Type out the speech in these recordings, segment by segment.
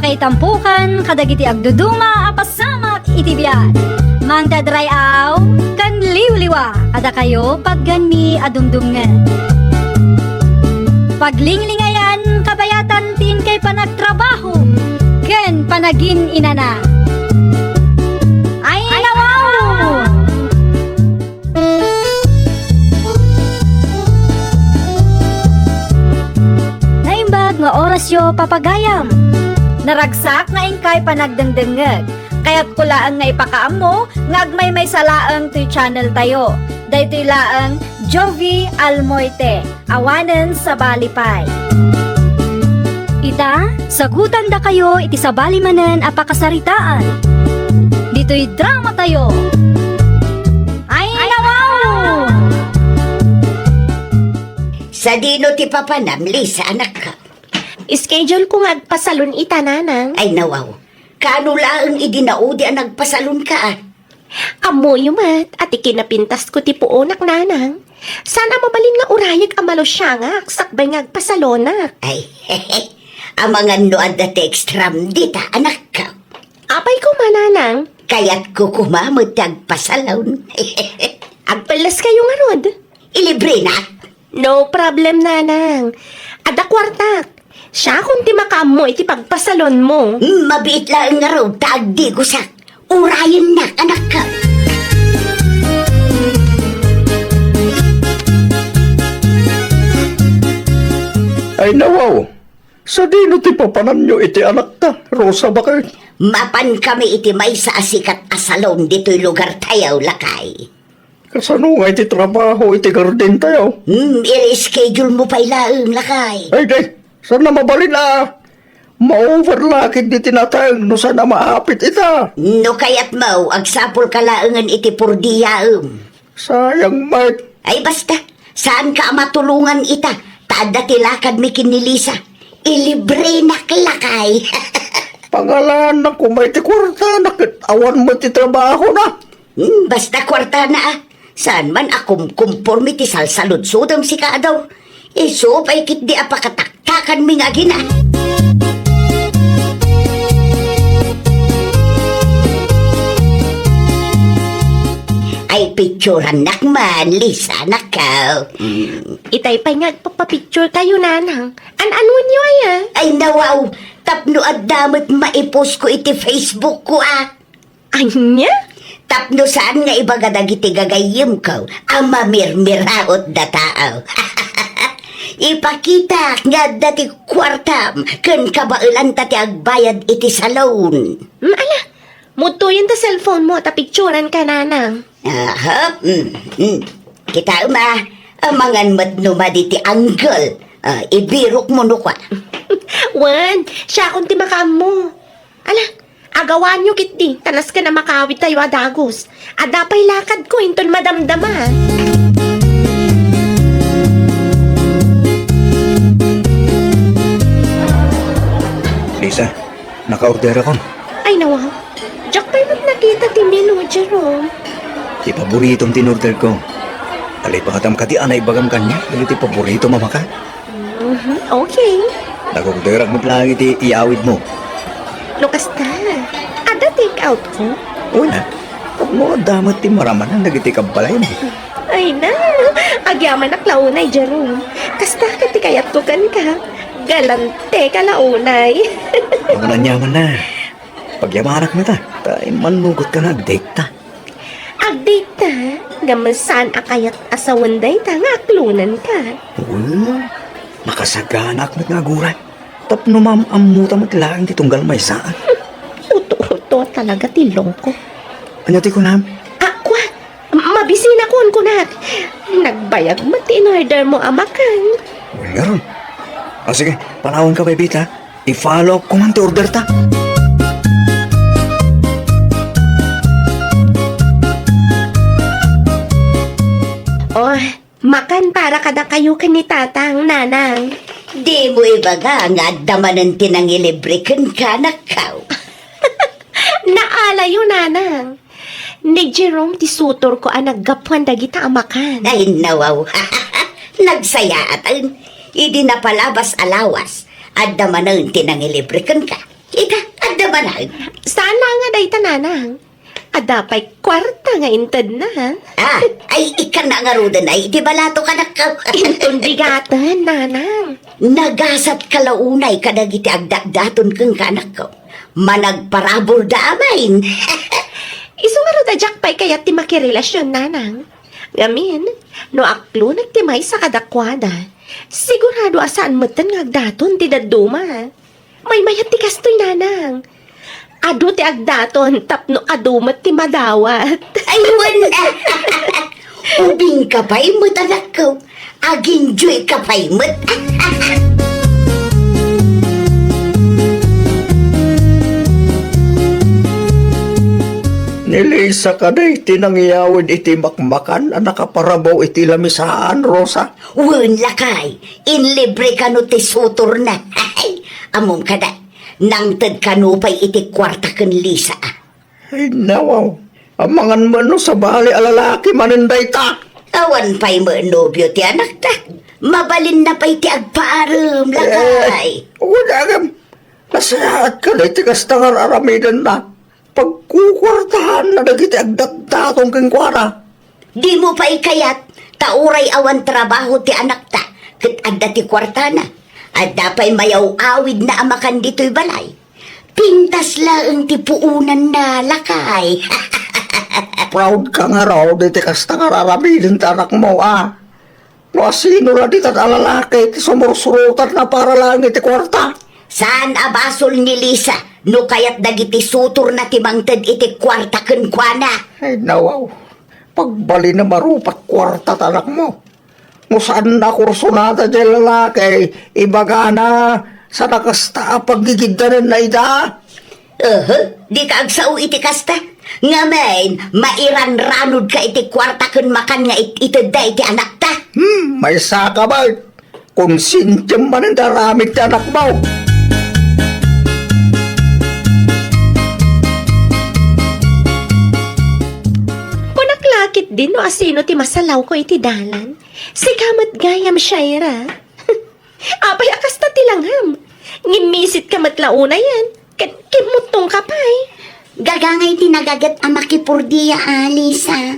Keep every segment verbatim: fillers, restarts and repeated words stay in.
Itampukan kadagiti agduduma a pasamak iti biag. Mangted ray-aw ken liwliwa kadakayo patgenmi a dumdumngeg. Paglinglingayan kabayatan ti inkay panagtrabaho ken panagin-inana. Ay, nawaw! Naimbag nga orasyo, papagayam. Naragsak nga inkay panagdengdengngeg. Kayatko laeng nga ipakaammo nga agmaymaysa laeng toy channel tayo. Daytoy laeng Jovie Almoite. Awanen sabali pay. Ita, sagutandakayo iti sabali manen a pakasaritaan. Ditoy drama tayo. Ay, nawaw! Sadino ti papanam, Lisa, anak? Schedule ko nga agpasalon ita, nanang. Ay, nawaw. Kaano laeng idi naudi a nagpasalon ka, a? Ammoyo met a ti kinapintas ko ti puonak, nanang. Saan a mabalin nga urayek a malusiangak sakbay nga agpasalonak. Ay, amangan no adda ti extram dita, anak. Apay koma, nanang? Kayatko koma met ti agpasalon. Agpelles kayo ngarud? Ilibrenak? No problem, nanang. Adda kuartak. Siakon ti makaammo iti pagpasalonmo. Hmm, mabiit laeng ngarud ta agdigosak. Urayennak, anak. Ay, nawaw. Sadino ti papanamyo iti anakta, Rosa, baket? Mapan kami iti maysa a sikat a salon ditoy lugar tayo, lakay. Kasano nga iti trabaho iti garden tayo? Hmm, i-reschedule mo pay laeng, lakay. Ay, di. Saan na mabalin a? Ma-over la ket di tinateng no saan a maapit ita. No kayatmo, agsapul ka laengen iti purdiyaem. Sayang met. Ay, basta. Saan ka a matulongan ita? Ta adda ti lakadmi ken ni Lisa. Ilibrenak, lakay. Pangalanak ko may ti kwarta na ket awan met ti trabaho na. Hmm, basta kwartana, a. Saan man a kumkumpormi ti salsaludsodem, sika a daw. Isu pay ketdi a pakataktakanmi nga agina. Ay, picturannak man, Lisa, nakaw. Hmm. Itay pay nga agpapapicture kayo, nanang. An-anuenyo aya? Ay, nawaw. Tapno adda met maipost ko iti Facebook ko, a. Ania? Tapno saan nga ibaga dagiti gagayyemko a mamirmiraot da tao. Ipakitak nga adda ti kuartam ken kabaelanta ti agbayad iti salon. Mm, ala, mudtoyen ta cellphone mo ta picturan ka, nanang. Aha, mm, mm. Kitaem a, amangan met no madi ti angle. Ah, ibirok mo no kua. Wen, siakon ti makaammo. Ala, agawanyo ketdi, ta nasken a makawidtayo a dagus. Adda pay lakadko inton madamdama. Lisa, naka-orderakon. Ay, nawa. Diak pay met nakita ti menu, Jerome. Ti paboritom ti in-orderko. Nalipatam kadi a naibagam kaniak dagiti paboritom a makan. Mhm, okay. Nag-orderak met laeng iti iyawidmo. No kasta, adda take-outko? Wen a. Tapno adda met ti maramanan dagiti kabbalaymo. Ay na, agyamanak la unay, Jerome. Kasta ket ti kayatko kenka. Galanteka la unay. Awan aniaman na. Pagyamanak met a, ta immannugotka nga ag-date ta. Ag-date ta? Ngem saan a kayat a sawen dayta nga aklonenka? Wen, makasaganaak met nga aguray. Tapno maam-ammota met laeng ti tunggal maysa. Uto-uto talaga ti lungko. Ania ti kunam? Ah, kua, mabisinakon, kunak. Nagbayag met ti in-order mo a makan. Wen ngarud. Ah, sige, panawanka, baybit, ha? I-follow up ko man ti order ta. Oh, makan para kadakayo ken ni Tatang, Nanang. Dimo ibaga nga adda manen ti nangilibre kenka, nakaw. Naalayo, Nanang. Ni Jerome ti sutorko a naggapuan dagita a makan. Ay, nawaw. Nagsayaat, ay. Idi napalabas a lawas, adda manen ti nangilibre kenka. Ita, adda balang. Saan nga dayta, nanang? Adda pay kuarta nga intedna, ha? Ah, ay, ikkan na ngaruden ay iti balato, kanakko. Inton bigaten, nanang. Nagasat ka la unay kadagiti agdatdaton kenka, anakko. Managparabur da amin. Isu ngarud a diak pay kayat ti makirelasyon, nanang. Ngamin, no aklonek ti maysa kadakuada, sigurado a saan metten nga agdaton ti dadduma. Maymayat ti kastoy, nanang. Adu ti agdaton tapno adu met ti madawat. Ay, wen. Ubingka pay met, anakko. Aginjoyka pay met. Ni Lisa kadi ti nangyawid iti makmakan a nakaparabaw iti lamisaan, Rosa? Wen, lakay, inlibre kano ti sutorna. Ammom kada, nangted kano pay iti kuarta ken Lisa. Ay, nawaw. Amangan met no sabali a lalaki manen dayta. Awan pay met nobio ti anakta. Mabalinna pay ti agpaarem, lakay. Eh, wen, agam. Nasayaat ka dayta kasta nga ar-aramidenna. Pagkukuartahanna dagiti agdatdaton kenkuana. Dimo pay kayat, ta uray awan trabaho ti anakta, ket adda ti kuartana. Adda pay mayaw-awidna a makan ditoy balay. Pintas laeng ti puonanna, lakay. Proud ka ngarud iti kasta nga ar-aramiden ti anakmo, a? No asino la dita a lalaki ti sumursurotanna para laeng iti kuarta? Saan a basol ni Lisa no kayat dagiti sutorna ti mangted iti kuarta kenkuana? Ay, nawaw. Pagbalina marupak kuarta ti anakmo. No saanna a kursunada diay lalaki, ibagana, saan a kasta a pagigiddanenna ida? Aha, dika agsao iti kasta. Ngamin, mairanranodka iti kuarta ken makan nga it-itedda iti anakta. Hmm, maysaka met. Konsientiem manen ti aramid ti anakmo. Kunak la ketdin no asino ti masalawko iti dalan. Sika met gayam, Shaira. Apay a kasta ti langam? Ngimmisit ka met la unayen, ket kimmuttong ka pay. Gagangay ti nagaget a makipurdia, a, Lisa.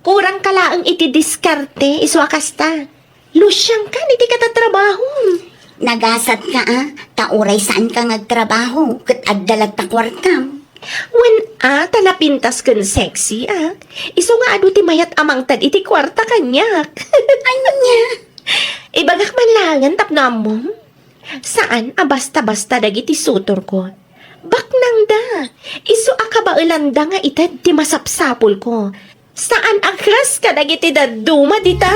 Kurang ka laeng iti diskarte, isu a kasta. Lusiangkan iti katatrabahom. Nagasat ka, a, ta uray saan ka nga agtrabaho, ket adda latta kuartam. Wen a, ta napintas ken sexy, a. Isu nga adu ti mayat a mangted iti kuarta kaniak. Ania? Ibagak man laengen tapno ammom. Saan a basta-basta dagiti sutorko. Baknangda. Isu a kabaelanda nga ited ti masapsapulko. Saan a kas kadagiti dadduma dita.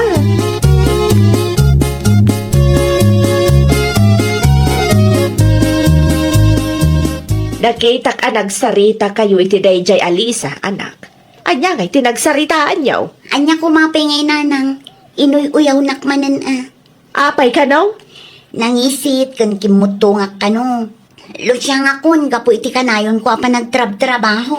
Nakitak a nagsaritakayo iti daydiay a Lisa, anak. Ania ngay ti nagsaritaanyo? Ania koma pay ngay, nanang? Inuy-uyawnak manen a. Apay kano? Nangisit ken kimmuttongak kano. Lusiangakon gapu iti kanayonko a panagtrabtrabaho.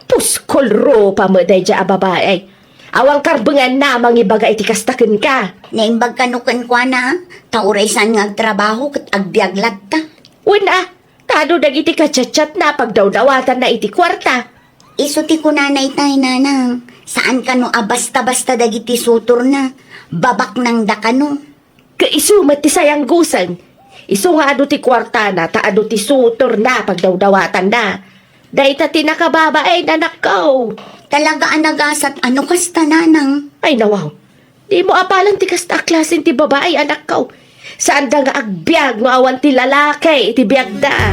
Puskol rupa met daydiay a babai. Awan karbenganna a mangibaga iti kasta kenka. Naimbag kano kenkuana, ta uray saan nga agtrabaho ket agbiag latta. Wen a, ta adu dagiti kachatchatna a pagdawdawatanna iti kuarta. Isu ti kunana itay, nanang, saan kano a basta-basta dagiti sutorna, babaknangda kano. Ket isu met ti sayanggosen. Isu nga adu ti kuartana ta adu ti sutorna a pagdawdawatanna. Dayta ti nakababain, anakko. Talaga a nagasat a no kasta, nanang. Ay, nawaw. Dimo apalen ti kasta a klasen ti babai, anakko. Saanda nga agbiag no awan ti lalaki iti biagda.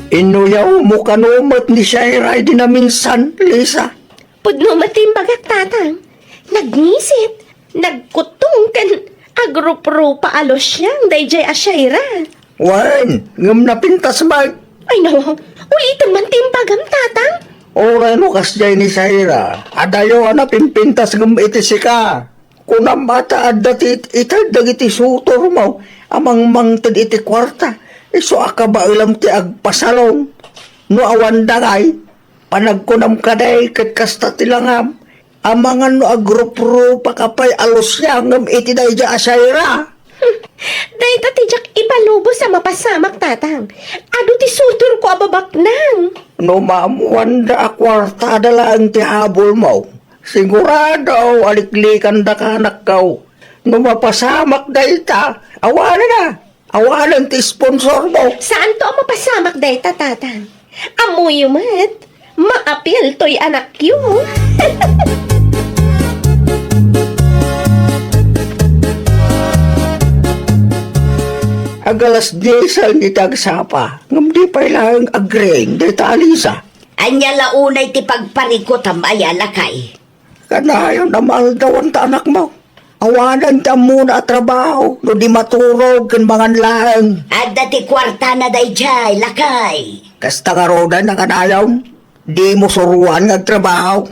Inuyawmo kano met ni Shaira idi naminsan, Lisa? Pudno met ti imbagak, Tatang. Nagngisit, nagkuttong ken agruprupa a lusiang daydiay a Shaira. Wen, ngem napintas met. Ay, no. Ulitem man ti imbagam, Tatang. Uray no kasdiay ni Shaira, adayo a napimpintas ngem iti sika. Kunam a ta adda ti it-ited dagiti sutormo a mangmangted iti kuarta, isu a kabaelam ti agpasalong. No awan dagay, panagkunam kadi ket kasta ti langam. Amangan no agruprupa ka pay a lusiangem iti daydiay a Shaira. Dayta ti diak ipalubos a mapasamak, Tatang. Adu ti sutorko a babaknang. No maammoanda a kuartada laeng ti habulmo, sigurado a liklikandaka, anakko. No mapasamak dayta, awanen a. Awanen ti sponsormo. Saanto a mapasamak dayta, Tatang. Ammoyo met, maapil toy anakyo. Ag-alas diesen iti agsapa, ngem di pay laeng agring dayta a Lisa. Ania la unay ti pagparikutam aya, lakay? Kanayon a maaldawanta anakmo. Awanen ti ammona a trabaho no di maturog ken mangan laeng. Adda ti kuartana daydiay, lakay. Kasta ngaruden a kanayon, dimo suroan nga agtrabaho.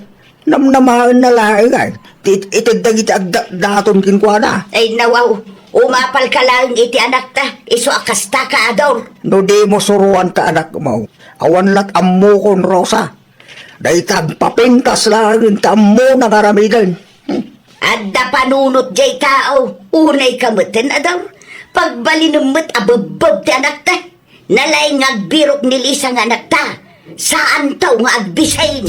Namnamaenna laeng ay, ti ited dagiti agdatdaton kenkuana. Ay, nawaw, umapalka laeng iti anakta, isu a kastaka, Ador. No dimo suroan ta anakmo, awan lat ammokon, Rosa. Dayta agpapintas laeng ti ammona nga aramiden. Adda panunot diay tao, unay ka meten, Ador. Pagbalinem met a bebbeb ti anakta. Nalaing nga agbirok ni Lisa nga anakta. Saanto nga agbisin.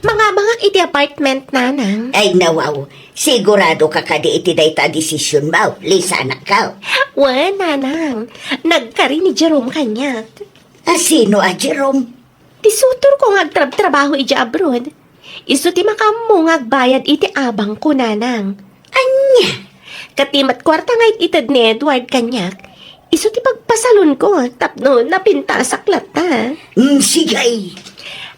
Mangabangak iti apartment, Nanang. Ay, nawaw. Sigurado ka kadi iti dayta a desisionmo, Lisa, anakko? Wen, Nanang. Nagkari ni Jerome kaniak. A sino a Jerome? Ti sutorko nga agtrabtrabaho idiay abroad. Isu ti makaammo nga agbayad iti abangko, Nanang. Ania? Ket ti met kuarta nga it-ited ni Edward kaniak, isu ti pagpasalonko tapno napintasak latta. Mm, sige.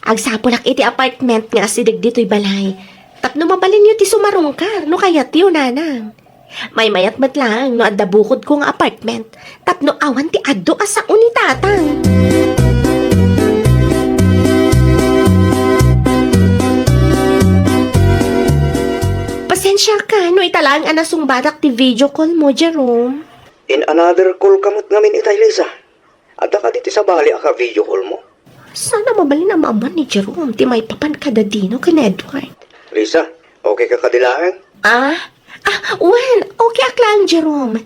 Agsapulak iti apartment nga asideg ditoy balay tapno mabalinyo ti sumarungkar no kayatyo, Nanang. Maymayat met laeng no adda bukodko nga apartment tapno awan ti adu a sao ni Tatang. Pasensiaka no ita laeng a nasungbatak ti video call mo, Jerome. In another call ka met ngamin itay, Lisa. Adda kadi ti sabali a ka-video call mo? Saan a mabalin a maammuan ni Jerome ti maipapan kada Dino ken Edward. Lisa, okay ka kadi laeng? Ah? Ah, wen, okay ak laeng, Jerome.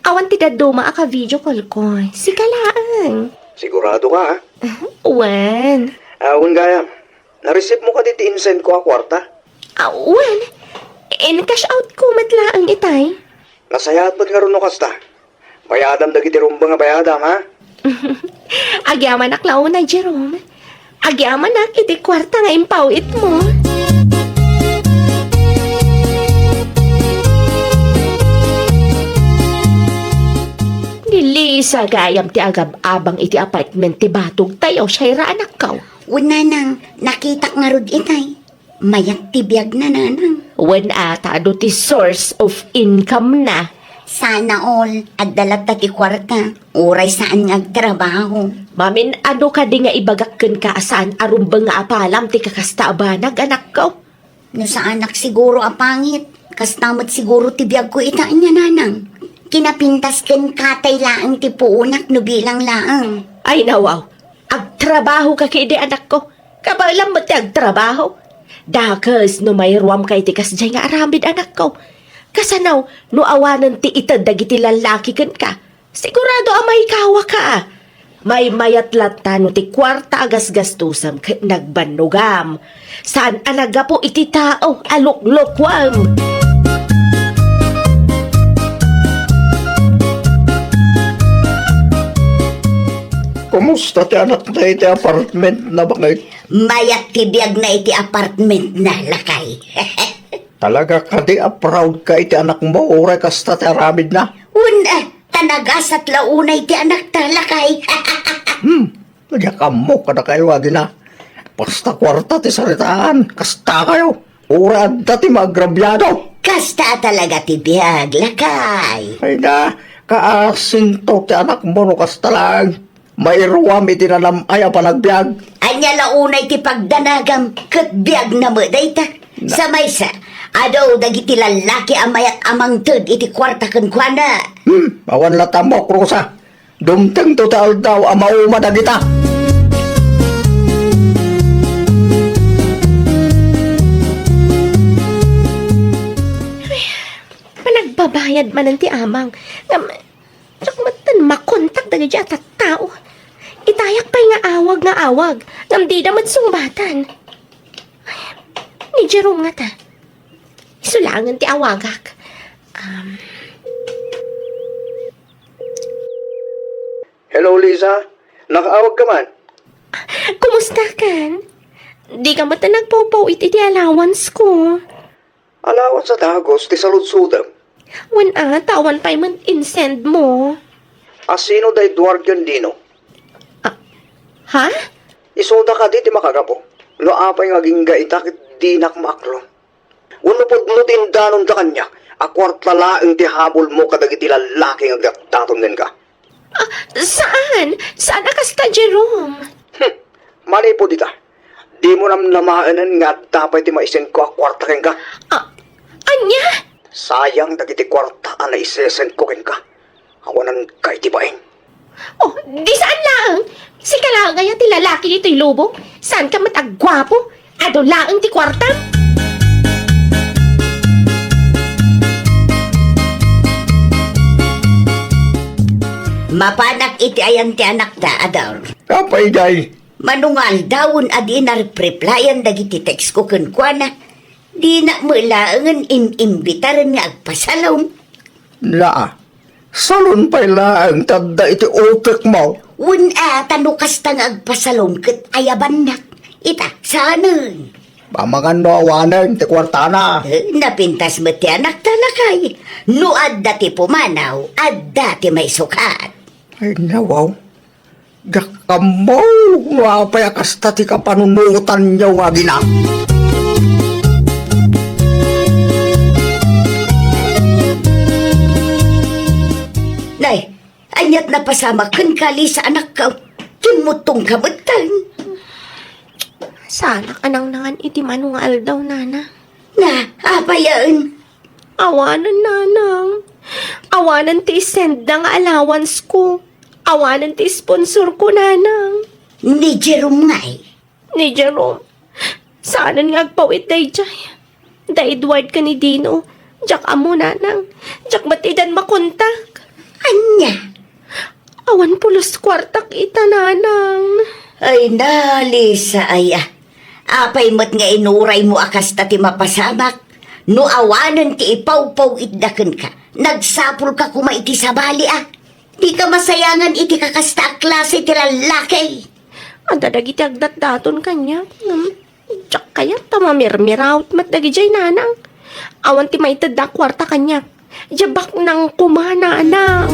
Awan ti dadduma a ka-video call ko. Sika laeng. Sigurado ka, ha? Ah, wen. Ah, wen gayam. Na-receive mo kadi ti insend ko a kuarta? Ah, wen. In-cash out ko met laeng itay. Nasayaat met ngarud no kasta. Bayadam dagiti rumbeng a bayadam, ha? Agyamanak la unay, Jerome. Agyamanak iti kuarta nga impaw-itmo. Ni Lisa gayam ti agab-abang iti apartment ti batogtayo, Shaira, anakko. Wen, Nanang, nakitak ngarud itay. Mayat ti biagna, Nanang. Wen a, ta adu ti source of income na. Sana all, adda latta ti kuarta, uray saan nga agtrabaho. Mamin-adu kadi nga ibagak kenka a saan a rumbeng nga apalam ti kakasta a banag, anakko? No saanak siguro a pangit, kasta met siguro ti biagko ita ania, Nanang. Kinapintas ken katay laeng ti puonak no bilang laeng. Ay, nawaw. Agtrabaho ka kidi, anakko. Kabaelam met ti agtrabaho. Dakes no mairuamka iti kasdiay nga aramid, anakko. Kasano no awanen ti ited dagiti lallaki kenka? Sigurado a maikawaka. Maymayat latta no ti kuarta a gasgastusam ket nagbannogam. Saan a naggapu iti tao a luklukuam. Kumusta ti anakna iti apartmentna, baket? Mayat ti biagna iti apartmentna, lakay. Talaga kadi a proud ka iti anakmo, uray kasta ti aramidna? Wen, eh, ta nagasat la unay ti anakta, lakay. Hmm, diak ammo kadakayo, agina. Basta kuarta ti saritaan, kasta kayo. Uray adda ti maagrabiado. Kasta talaga ti biag, lakay. Ay na, kaasinto ti anakmo no kasta lang. Mairuam iti nanam-ay a panagbiag. Ania la unay ti pagdanagam ket biagna met dayta? Na- Sa maysa, adu dagiti lallaki a mayat a mangted iti kuarta kenkuana. Hmm, awan latta ammok, Rosa. Dumtengto ti aldaw a mauma dagita. Panagbabayad manen ti amang. Ngem, diak met makontak dagiti a tattao. Itayak pay nga awag nga awag. Ngem dida met sungbatan. Ni Jerome ngata. Isu laengen ti awagak. Um, Hello, Lisa. Nakaawag ka man? Kumusta kan? Di ka met nagpawpaw iti, iti allowance ko. Allowance a dagos ti saludsodem. Wen a, ta awan pay met insend mo. A sino da Edward ken Dino? Ah, ha? Isuda kadi ti makagapu. No apay nga agingga ita ket dinak maaklon. Wenno pudno ti indanonda kaniak a kuarta laeng ti habulmo kadagiti lallaki nga agdatdaton kenka. Ah, saan? Saan a kasta, Jerome? Hmm. Manipud ita, dimo namnamaen nga adda pay ti maisendko a kuarta kenka? Ah, ania? Sayang dagiti kuarta a naisesendko kenka. Awananka iti bain. Oh, di saan laeng? Sika laeng aya ti lalaki ditoy lubong? Saanka met a guapo? Adu laeng ti kuartam? Mapanak iti ayan ti anakta, Ador. Apay, Jay? Mano nga aldawen a di na replayan dagiti text ko kenkuana. Dinak met laengen in-imbitaren nga agpasalom. Naa, salon pay laeng ti adda iti utekmo. Wen a, ta no kasta nga agpasalom ket ayabannak. Ita, saanen? Amangan no awanen ti kuartana. Eh, napintas met ti anakta, lakay. No adda ti pumanaw, adda ti maisukat. Ay, nawaw. Diak ammo no apay a kasta ti kapanunotanyo nga agina. Nay, aniat napasamak kenka, Lisa, anakko? Kimmuttongka metten. Saanak a nangnangan iti mano nga aldaw, Nana. Na, apay aen? Awanen, Nanang. Awanen ti isendda nga allowance ko. Awanen ti sponsor ko, Nanang. Ni Jerome ngay? Ni Jerome. Saanen nga agpaw-it daydiay. Da Edward ken ni Dino, diak ammo, Nanang. Diak met idan makontak. Ania? Awan pulos kuartak ita, Nanang. Ay, na, Lisa, ay, ah. Apay met nga inuraymo a kasta ti mapasamak? No awanen ti ipawpaw-itda kenka, nagsapulka koma iti sabali, a. Dika masayangan iti kakasta a klase ti lallaki. Adda dagiti agdatdaton kaniak, ngem diak kayat ta mamirmirawt met dagidiay, Nanang. Awan ti maitedda a kuarta kaniak. Diay baknang koma, Nanang.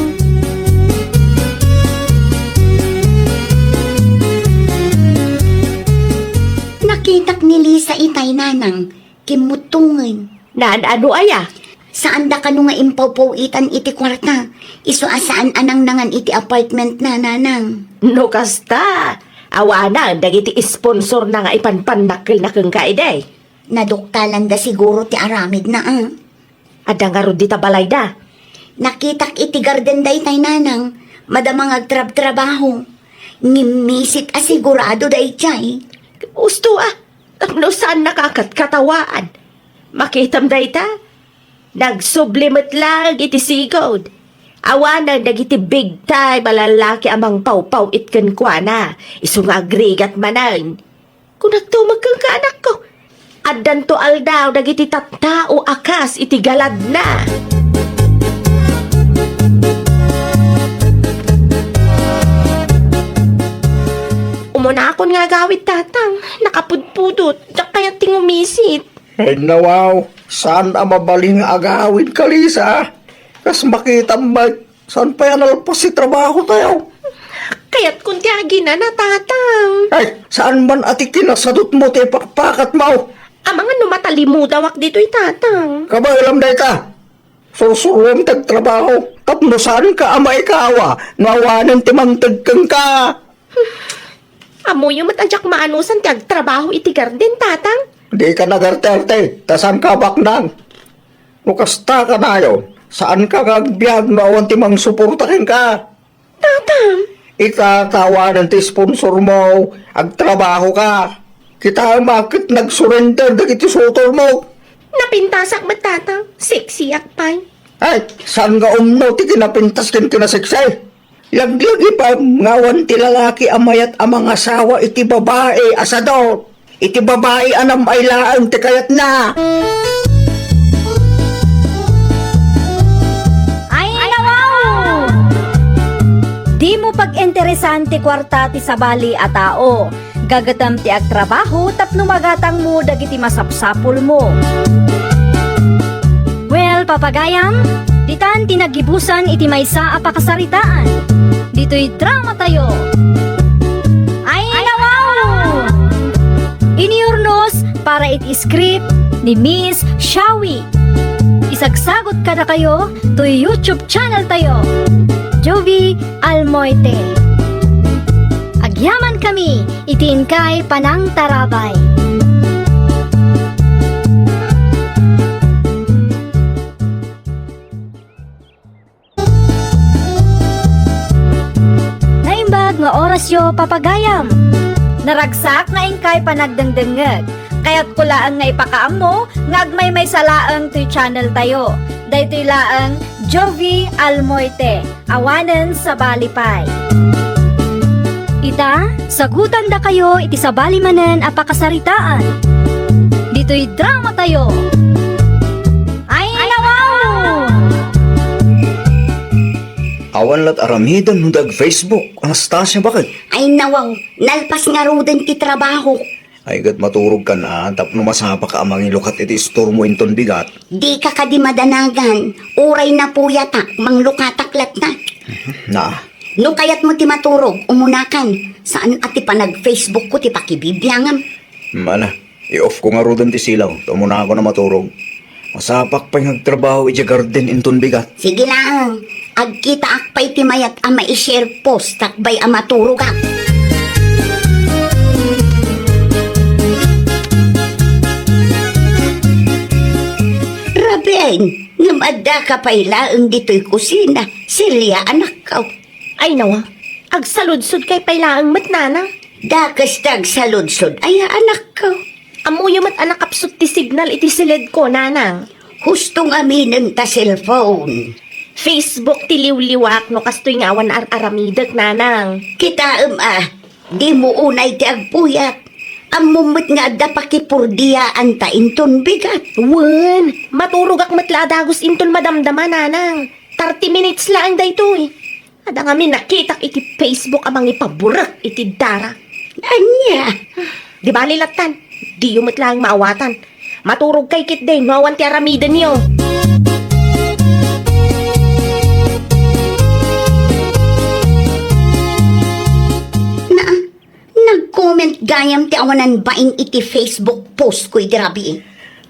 Nakitak ni Lisa itay, Nanang. Kimmuttongen. Naan-ano aya? Saanda kano nga impawpaw-itan iti kuarta, isu a saan a nangnangan iti apartment na, Nanang. No kasta, awanen dagiti sponsorna nga ipanpannakkelna kenka idi. Naduktalanda siguro ti aramidna, a. Adda ngarud dita balayda? Nakitak iti garden daytay, Nanang. Madama nga agtrabtrabaho. Ngimmisit a sigurado daytay. Usto, a. Tapno saannaka a katkatawaan. Makitam dayta? Nagsubli met laeng iti sigud. Awanen dagiti big time a lallaki a mangpawpaw-it kenkuana. Isu nga agrigat manen. Kunakto met kenka, anakko. Addanto aldaw dagiti tattao a kas iti galadna. Umunakon nga agawid, Tatang. Nakapudpudot. Diak kayat ti ngumisit. Ay, nawaw. Saan a mabalin nga agawid, Kalisa? Kas makitam met, saan pay a nalpas ti trabaho tayo? Kayatkon ti aginana, Tatang. Ay, saan man a ti kinasadutmo ti ipakpakatmo? Amangan no matalimudawak ditoy, Tatang. Kabaelam dayta. Sursuruam ti agtrabaho. Tapno saanka a maikawa no awanen ti mangted kenka. Ammoyo met a diak maanusan ti agtrabaho iti garden, Tatang. Dika nagarte-arte, ta saanka a baknang. No kasta kanayon, saanka nga agbiag no awan ti mangsuporta kenka. Ta Tam? Ita, ta awanen ti sponsor mo, agtrabaho ka. Kita, bakit nag-surrender dagiti sutor mo? Napintasak met, Tatang. Seksyak pay. Ay, saan nga umno ti kinapintas ken kinaseksi? Laglagipem nga awan ti lalaki a mayat a mangasawa iti babai a sadot. Iti babai a nam-ay laeng ti kayatna. Ay, nawaw! Dimo pag-interesan ti kuarta ti sabali a tao. Gagatam ti agtrabaho tapno magatangmo dagiti masapsapulmo. Well, papagayam, ditan ti naggibusan iti maysa a pakasaritaan. Ditoy dramatayo. Ay, nawaw! Iniurnos para iti script ni Miss Shawi. Isagsagot kadakayo toy YouTube channel tayo, Jovie Almoite. Agyaman kami iti inkay panangtarabay. Naimbag nga orasyo, papagayam. Naragsak nga inkay panagdengdengngeg. Kayatko laeng nga ipakaammo nga agmaymaysa laeng toy channel tayo. Daytoy laeng Jovie Almoite, awanen sabali pay. Ita, sagutandakayo iti sabali manen a pakasaritaan. Ditoy dramatayo. Ay, nawaw! Awan la't aramiden no dag-Facebook, Anastasia, bakit? Ay, nawaw, nalpas ngaruden ti trabaho. Ay, ket maturogkan a, tapno masapaka a mangilukat iti istormo inton bigat. Dika kadi madanagan, uray napuyatak, manglukatak latta. Na. No kayatmo ti maturog, umunakan. Saan a ti panag-Facebook ko ti pakibibiangam. Mana, i-off ko ngaruden ti silaw, ta umunakon a maturog. Masapak pay nga agtrabaho idiay garden inton bigat. Sige laeng, agkitaak pay ti mayat a mai-share post sakbay a maturogak. Rabiin, ngem addaka pay laeng ditoy kusina, Celia, anakko. Ay, nawa, agsaludsodkay pay laeng met, Nana. Dakes ti agsaludsod aya, anakko? Ammoyo met a nakapsut ti signal iti siledko, Nanang. Husto nga aminen ta cellphone. Facebook ti liwliwaak no kastoy nga awan ar-aramidek, Nanang. Kitaem a, dimo unay ti agpuyat. Ammom met nga adda pakipurdiaanta inton bigat. Wen, maturogak met la a dagus inton madamdama, Nanang. Thirty minutes laeng daytoy. Adda ngamin nakitak iti Facebook a mangipaburek iti dara. Ania? Di bali lattan, diyo met laeng maawatan. Maturogkay ketdi no awan ti aramidenyo. Na, nag-comment gayam ti awanan bain iti Facebook post ko idi rabii.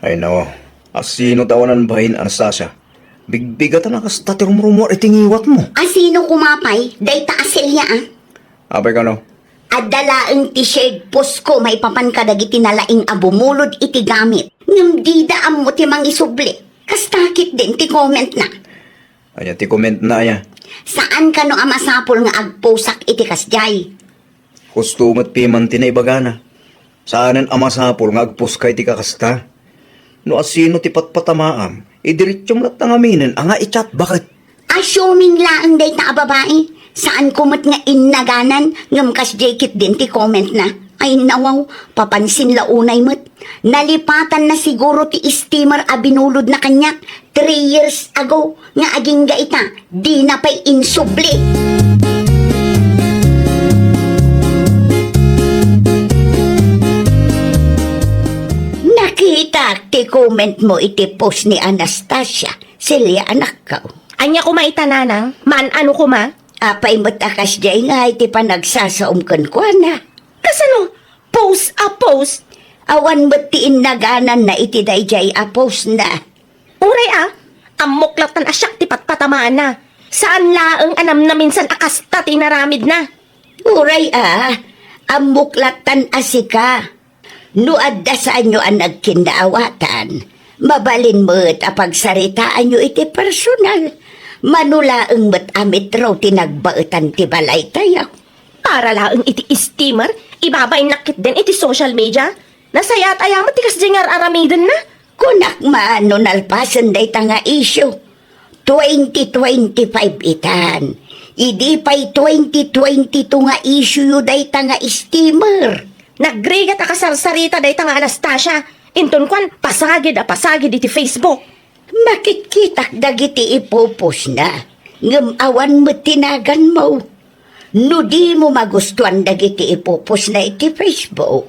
Ay, no. Asino ti awanan bain, Anastasia? Bigbigatan a kasta ti rumrumuar iti ngiwatmo. Asino koma pay? Dayta a Celia, a? Apay kano? Adda laeng ti shared post ko maipapan kadagiti nalaing a bumulod iti gamit. Ngem dida ammo ti mangisubli. Kasta ketdin ti comment na. Ania ti comment na, aya? Saan kano a masapul nga agposak iti kasdiay? Husto met piman ti naibagana. Saanen a masapul nga agposka iti kakasta. No asino ti patpatamaam, idiretsum latta ngaminen a nga i-chat, baket. Assuming laeng dayta a babai, saanko met nga innaganan, ngem kasdiay ketdin ti comment na. Ay, nawaw, papansin la unay met. Nalipatanna siguro ti steamer a binulodna kaniak three years ago nga agingga ita, dina pay insubli. Nakitak ti comment mo iti post ni Anastasia, Celia, anakko. Ania koma ita, Nanang? Maan-ano koma? Apay met a kasdiay nga iti panagsasaom kenkuana. Kasano? Post a post? Awan met ti innagananna iti daydiay a post na. Uray a, ammok lattan a siak ti patpatamaanna. Saan laeng a namnaminsan a kasta ti inaramidna. Uray a, ammok lattan a sika. No adda saanyo a nagkinnaawatan, mabalin met a pagsaritaanyo iti personal. Mano laeng met a metro ti nagbaetan ti balaytayo. Para laeng iti steamer, ibabainnak ketdin iti social media. Nasayaat aya met ti kasdiay nga ar-aramidenna? Kunak man no nalpasen dayta nga issue. Twenty twenty-five itan. Idi pay twenty twenty-two nga issue yo dayta nga steamer. Nagrigat a kasarsarita dayta nga Anastasia. Inton kuan, pasagid a pasagid iti Facebook. Makitkitak dagiti ipupusna, ngem awan met ti naganmo. No dimo magustuan dagiti ipupusna iti Facebook,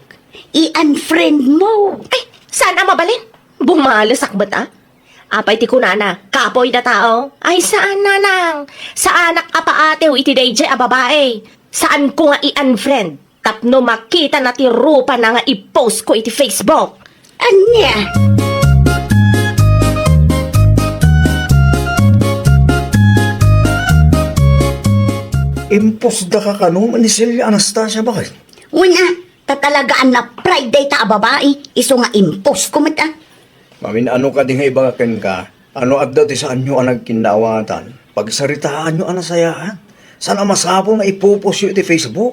i-unfriend mo. Ay, saan a mabalin? Bumalesak met a. Apay ti kunana, kapoy da tao? Ay, saan, nanang. Saanak a paatew iti daydiay a babai. Saanko nga i-unfriend tapno makitana ti rupana nga i-post ko iti Facebook. Ania? Impostda ka kano ni Celia, Anastasia, bakit? Wen a, ta talaga a na-pride dayta a babai, isu nga impost ko met a. Mamin-ano kadi nga ibaga kenka, a no adda ti saanyo a nagkinnaawatan, pagsaritaanyo a nasayaat. Saan a masapul nga ipupostyo iti Facebook.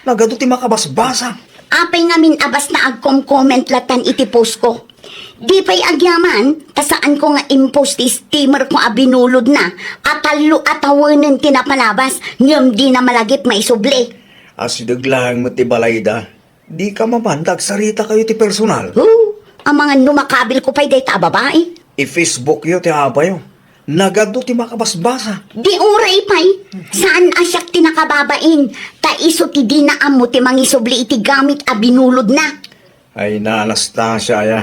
Nagadu ti makabasbasa. Apay ngamin a basta agkom-comment latan iti post ko? Di pay agyaman, ta saanko nga impost ti steamer ko a binulodna, a tallo a tawenen ti napalabas, ngem dina malagip maisubli. Asideg laeng met ti balayda. Dika mapan ta agsaritakayo ti personal. Oh, amangan no makabilko pay dayta a babai. I-Facebookyo ti apayo. Nagadu ti makabasbasa. Di uray pay, saan a siak ti nakababain, ta isu ti dina ammo ti mangisubli iti gamit a binulodna. Ay na, Anastasia, aya.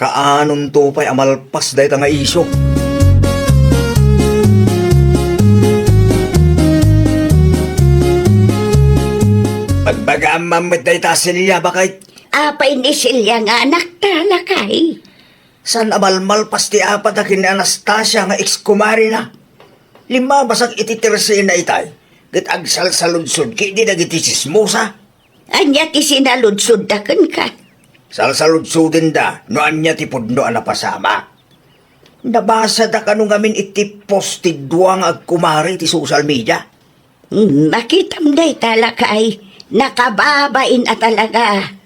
Kaanonto pay a malpas dayta nga isyu? Pagbagaam man met dayta a Celia, bakit? Apay ni Celia nga anakta, lakay? Saan a malmalpas ti apat a ken ni Anastasia nga ex-kumarena? Limmabasak iti tersena itay, ket agsalsaludsod ketdi dagiti tsismosa. Ania ti sinaludsodda kenka? Salsaludsodenda no ania ti pudno a napasamak. Nabasada kano ngamin iti post ti dua nga agkumare iti social media? Hmm, makitam dayta, lakay. Nakababain a talaga.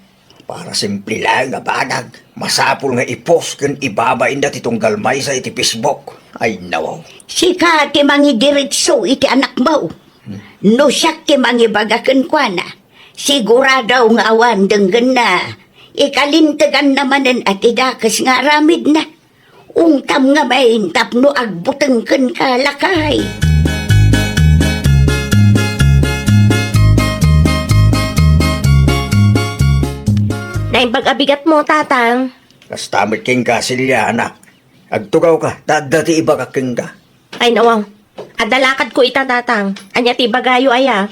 Para simple laeng a banag, masapul nga i-post ken ibabainda ti tunggal maysa iti Facebook. Ay, nawaw. Sika ti mangidiretso iti anakmo. Hmm. No siak ti mangibaga kenkuana, sigurado nga awan denggenna. Ikalinteganna manen a ti dakes nga aramidna. Ungtam ngamin tapno agbuteng kenka, lakay. Naimbag a bigatmo, Tatang. Kasta met kenka, Celia, anak. Agtugawka, ta adda ti ibagak kenka. Ay, nawaw. Adda lakadko ita, Tatang. Ania ti ibagayo aya?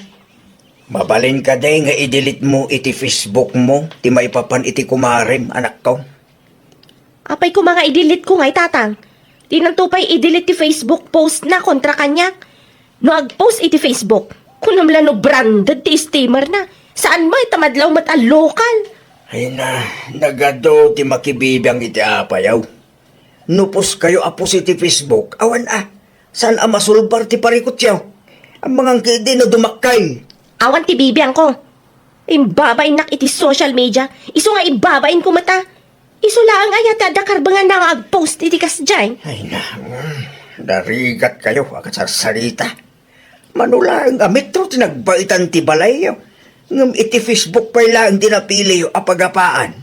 Mabalin kadi nga i-delete mo iti Facebook mo ti maipapan iti kumarem, anakko? Apay koma nga i-delete ko ngay, Tatang? Dinanto pay i-delete ti Facebook post na kontra kaniak. No ag-post iti Facebook, kunam la no branded ti steamer na. Saan met ta madlaw met a local. Ay na, nagadu ti makibibiang iti apayaw. No post kayo a post iti Facebook, awan a. Saan a masulbar ti parikutyo? Ammangan ketdi no dumakkay. Awan ti bibiangko. Imbabainnak iti social media. Isu nga imbabainko met a. Isu laeng aya ti adda karbenganna nga ag-post iti kasdiay. Ay na, mm, narigat kayo a kasarsarita. Mano laeng a metro ti nagbaetan ti balayyo, ngem iti Facebook pay laeng ti napiliyo a pagapaan.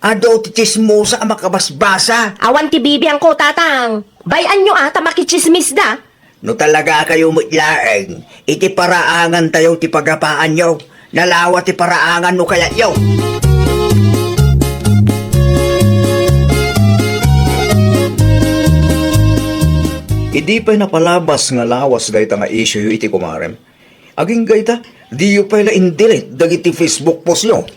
Adu ti tsismosa a makabasbasa. Awan ti bibiangko, Tatang. Bay-anyo a ta makitsismisda. No talaga kayo met laeng, iti paraangantayo ti pagapaanyo, nalawa ti paraangan no kayatyo. Idi pay napalabas nga lawas dayta nga issue iti kumarem, agingga ita, diyo pay la in-delete dagiti Facebook postyo?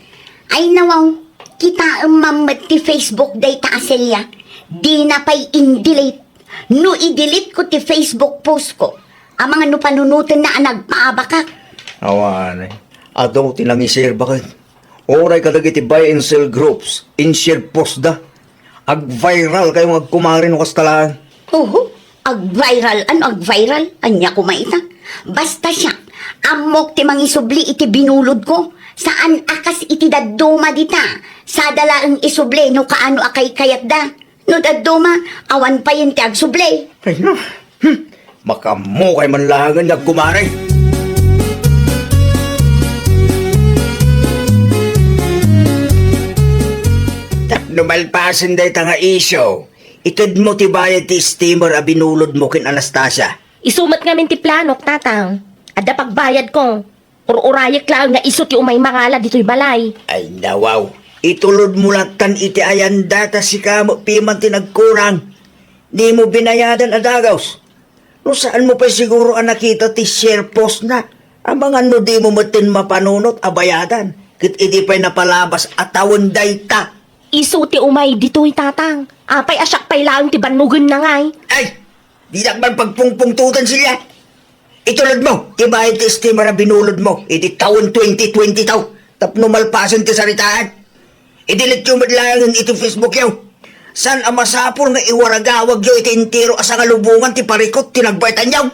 Ay nawaw, kitaem man met ti Facebook dayta a Celia. Dina pay in-delete. No i-delete ko ti Facebook post ko, amangan no panunotenna a nagpaabakak. Awan, eh. Adu ti nangiserba ket. Uray kadagiti buy and sell groups, in-share post da. Ag-viral kayo nga agkumare no kasta laeng. Oho, Ag-viral? Ano ag-viral? Ania koma ita? Basta siak, ammok ti mangisubli iti binulodko. Saan a kas iti dadduma dita. Sada laeng isubli no kaano a kaykayatda. No dadduma, awan payen ti agsubli. Ay, no. Hmm. Makaammo kay man laengen nga agkumare. Tapno malpasen dayta nga isyu, itedmo ti bayad ti steamer a binulodmo ken Anastasia. Isu met ngamin ti planok, Tatang. Adda pagbayadko. Ur-urayek laeng nga isu ti umay mangala ditoy balay. Ay, nawaw. Itulodmo lattan iti ayanda ta sika met piman ti nagkurang. Dimo binayadan a dagus. No saanmo pay siguro a nakita ti share postna, amangan no dimo metten mapanunot a bayadan, ket idi pay napalabas a tawen dayta. Isu ti umay ditoy, Tatang. Apay a siak pay laeng ti bannogenna ngay? Ay! Dinak man pagpungpungtotan, Celia. Itulodmo ti bayad ti steamer a binulodmo iti tawen twenty twenty-two tapno malpasen ti saritaan. I-delete yo met laengen iti Facebook yo. Saan a masapul nga iwaragawag yo iti entero a sangalubongan ti parikut ti nagbaetan yo?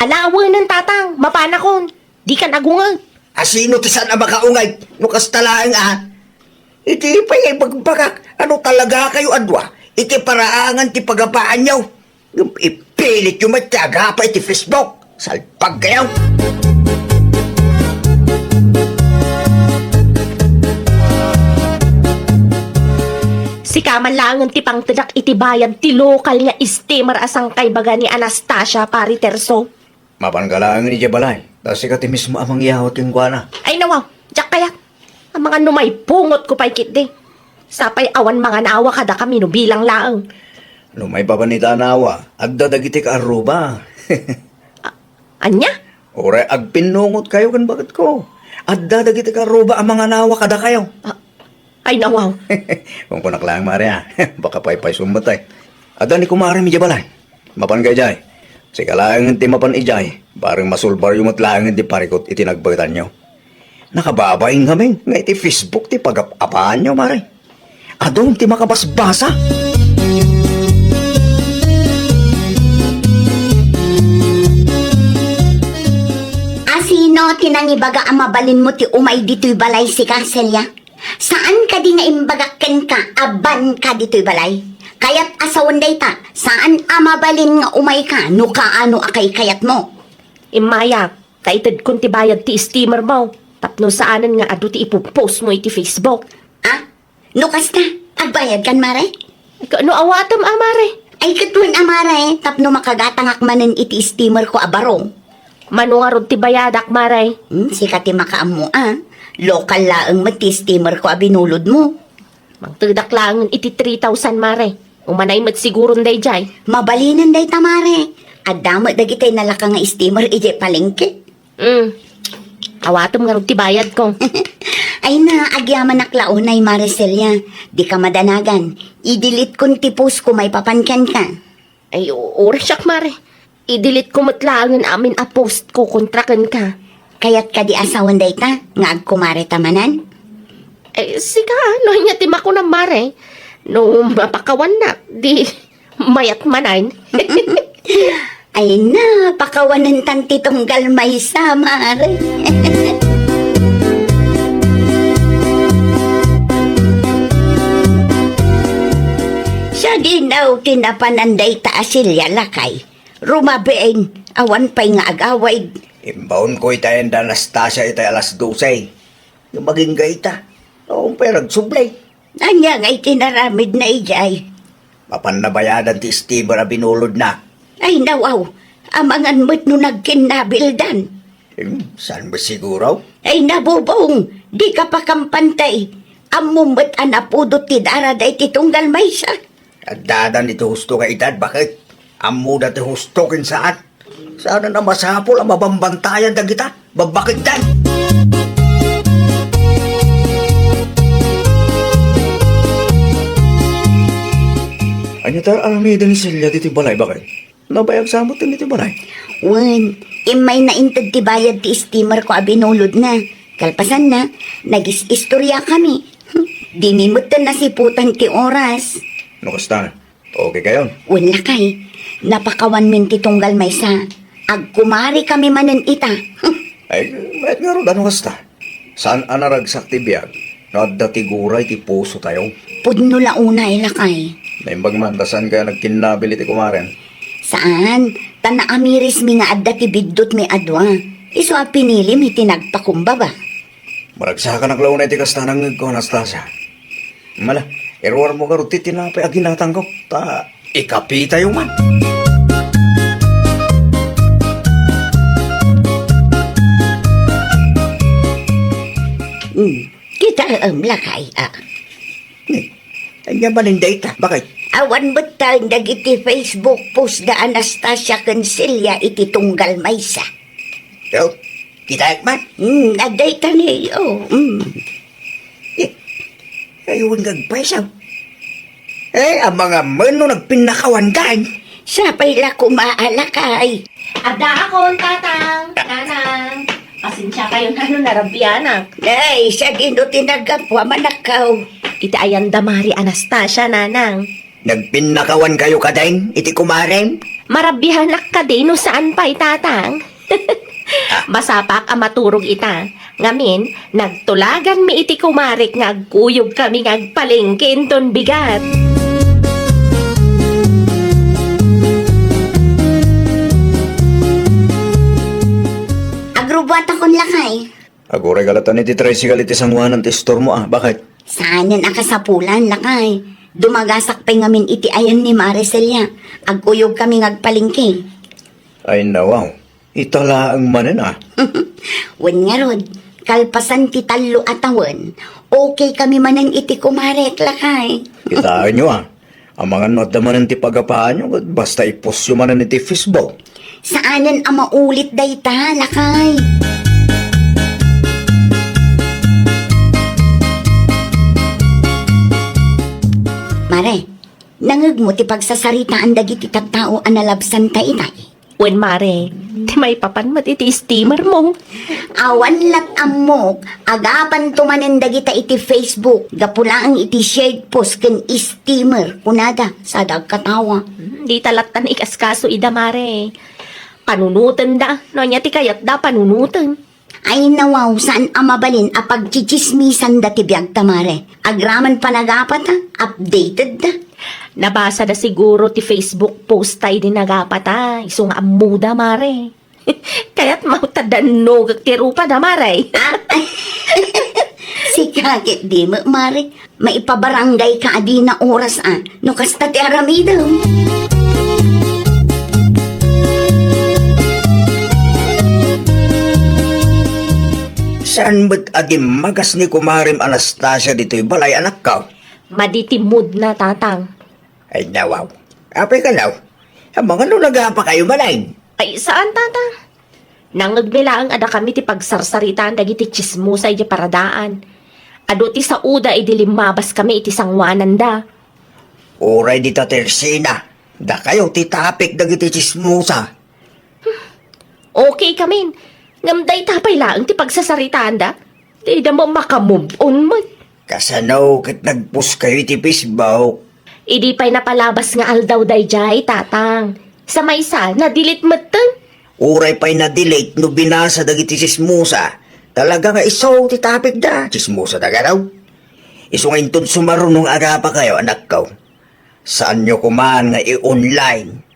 Ala, awanen, Tatang. Mapanakon. Dikan agungeg. A sino ti saan a makaungeg no kasta laeng a? Iti pay ibagbagak a no talaga kayo a dua iti paraangan ti pagapaanyo. Ngem ipilityo met ti agapa iti Facebook. Salbag kayo! Sika man laengen ti pangtedak iti bayad ti lokal nga steamer a sangkaibaga ni Anastasia, Pari Terso. Mapanka laengen idiay balay, ta sika ti mismo a mangyawat kenkuana. Ay, nawaw, diak kayat. Amangan no maipungotko pay ketdi. Sapay awan manganawa kadakami no bilang laeng. No maipapan ita a nawa, adda dagiti kaarruba. A-, ania? Uray agpinnungotkayo ken baketko. Adda dagiti kaarruba a manganawa kadakayo. A-, Ay, nawaw. Kunkunak laeng, Mare, a. Baka paypaysom met, ay. Adda ni kumarem idiay balay. Mapanka idiay. Sika laengen ti mapan idiay. Bareng masulbaryo met laengen ti parikut iti nagbaetanyo. Nakababain ngamin nga iti Facebook ti pagap-apaanyo, Mare. Adun ti makabasbasa. A sino ti nangibaga a mabalinmo ti umay ditoy balay, sika, Celia? Saan kadi nga imbagak kenka a banka ditoy balay? Kayat a sawen dayta, saan a mabalin nga umayka no kaano a kaykayatmo. Immayak, ta itedkon ti bayad ti steamer mo, tapno saanen nga adu ti ipopost mo iti Facebook. Ah? No kasta, agbayadkan, Mare? Ka-, no awatem a, Mare? Ay, ket wen a, Mare, tapno makagatangak manen iti steamer ko a baro. Mano ngarud ti bayadak, Mare? Hmm, sika ti makaammo a. Lokal laeng met ti steamer ko a binulodmo. Mangtedak laengen iti three thousand, Mare. Umanay met siguron daydiay. Mabalinen dayta, Mare. Adda met dagiti nalaka nga steamer idiay palengke. Hmm. Awatem ngarud ti bayadko. Ay na, agyamanak la unay, Mare Celia. Dika madanagan. I-delete kon ti post ko maipapan kenka. Ay, u-, uray siak, Mare. I-delete ko met laengen amin a post ko kontra kenka. Kayat kadi a sawen dayta nga agkumareta manen? Ay, sika, no ania ti makunam, Mare? No mapakawannak, di mayat manen. Ay na, pakawanentan ti tunggal maysa, Mare. Sadino ti napanan dayta a Celia, lakay? Rumabiin, awan pay nga agawid. Imbaonko ita ken da Anastasia itay alas dose. Ngem agingga ita, awan pay ragsubli. Ania ngay ti naramidna idiay? Mapanna bayadan ti steamer a binulodna. Ay, nawaw, amangan met no nagkinnabildan. Hmm, saan met siguro? Ay, nabubong, dika pakampantay. Ammom met a napudot ti dara daytoy tunggal maysa. Addadan iti husto nga edad, baket? Ammoda ti husto ken saan. Saan a masapul a mabambantayan dagita. Babbaketdan. Ania ta aramiden ni Celia ditoy balay, baket? Nabayag sa met iti balay. Wen, immayna inted ti bayad ti steamer ko a binulodna. Kalpasanna, nagis-istoriakami. Dimi metten nasiputan ti oras. No kasta, okay kayon? Wen, lakay. Napakawanmin ti tunggal maysa. Agkumarikami manen ita. Ay, mayat ngarud no kasta. Saan a naragsak ti biag no adda ti guray ti pusotayo. Pudno la unay, lakay. Naimbag man ta saan kaya nagkinnabil iti kumarem? Saan, ta naamirismi nga adda ti biddutmi a dua. Isu a pinilimi ti nagpakumbaba. Maragsakanak la unay ti kasta a nangngegko, Anastasia. Mala, iruarmo ngarud ti tinapay a ginatangko, ta ikapitayo man. Hmm, kitaem, lakay, a. Ni, ania manen dayta? Bakit? Awan met taeng dagiti Facebook post da Anastasia ken Celia iti tunggal maysa. Yo, kitaek man? Hmm, adda ita ni, oh, hmm. Eh, aywan nga agpaysaw. Eh, amangan no nagpinnakawan, daan. Sapay la koma a, lakay. Addaakon, Tatang, Nanang. Pasensiakayon no narabianak. Ay, sadino ti naggapu a manakkaw? Iti ayan da Mari Anastasia, Nanang. Nagpinnakawankayo kadi iti kumarem? Marabianak kadi no saan pay, Tatang. Masapak a maturog ita. Ngamin, nagtulaganmi iti kumarek nga agkuyogkami nga agpalengke inton bigat. Agrubuatakon, lakay. Aguray ka latta iti tricycle iti sangoanan ti istormo, a. Bakit? Saanen a kasapulan, lakay. Dumagasak pay ngamin iti ayan ni Mari Celia. Agkuyogkami nga agpalengke. Ay, nawaw. Ita laeng manen, a. Wen ngarud, kalpasan ti tallo a tawen, okay kami manen iti kumarek, lakay. Kitaenyo, a. Amangan no adda manen ti pagapaanyo, ket basta ipostyo manen iti Facebook. Saanen a maulit dayta, lakay. Mare, nangngegmo ti pagsasaritaan dagiti tattao a nalabsanta itay? Wen, Mare, ti maipapan met iti steamer mo. Awan lat ammok, agapanto manen dagita iti Facebook, gapu laeng iti shared post ken steamer, kunada, sada agkatawa. Hmm, dita latta naikaskaso ida, Mare. Panunotenda, no ania ti kayatda panunoten. Ay, nawaw, saan a mabalin a pagtsitsismisanda ti biagta, Mare. Agraman panagapata, updated da. Nabasada siguro ti Facebook post ta idi nagapata, isu nga ammoda, Mare. Kayat mo ta dannogek ti rupada, Mare. Ah? Sika ket di met, Mare. Maipabarangay ka a dina oras, a. No kasta ti aramidem. Saan met a dimmagas ni kumarem Anastasia ditoy balay, anakko? Madi ti mood na, Tatang. Ay, nawaw. Apay ka, naw? Amangan no nagapakayo manen? Ay, saan, Tatang? Nangngegmi laeng a dakami ti pagsarsaritaan dagiti tsismosa idiay paradaan. Adu ti saoda idi limmabaskami iti sangoananda. Uray dita ti eksena, dakayo ti topic dagiti tsismosa. Okay kamin, ngem dayta pay laeng ti pagsasaritaanda. Dida mo maka-move on met. Kasano ket nag-post kayo iti Facebook? Idi pay napalabas nga aldaw daydiay, Tatang. Sa maysa, na-delete metten. Uray pay na-delete no binasa dagiti tsismosa. Talaga nga isu ti topic da, tsismosa da gadaw. Isu nga inton sumaruno nga agapakayo, anakko. Saanyo koman nga i-online.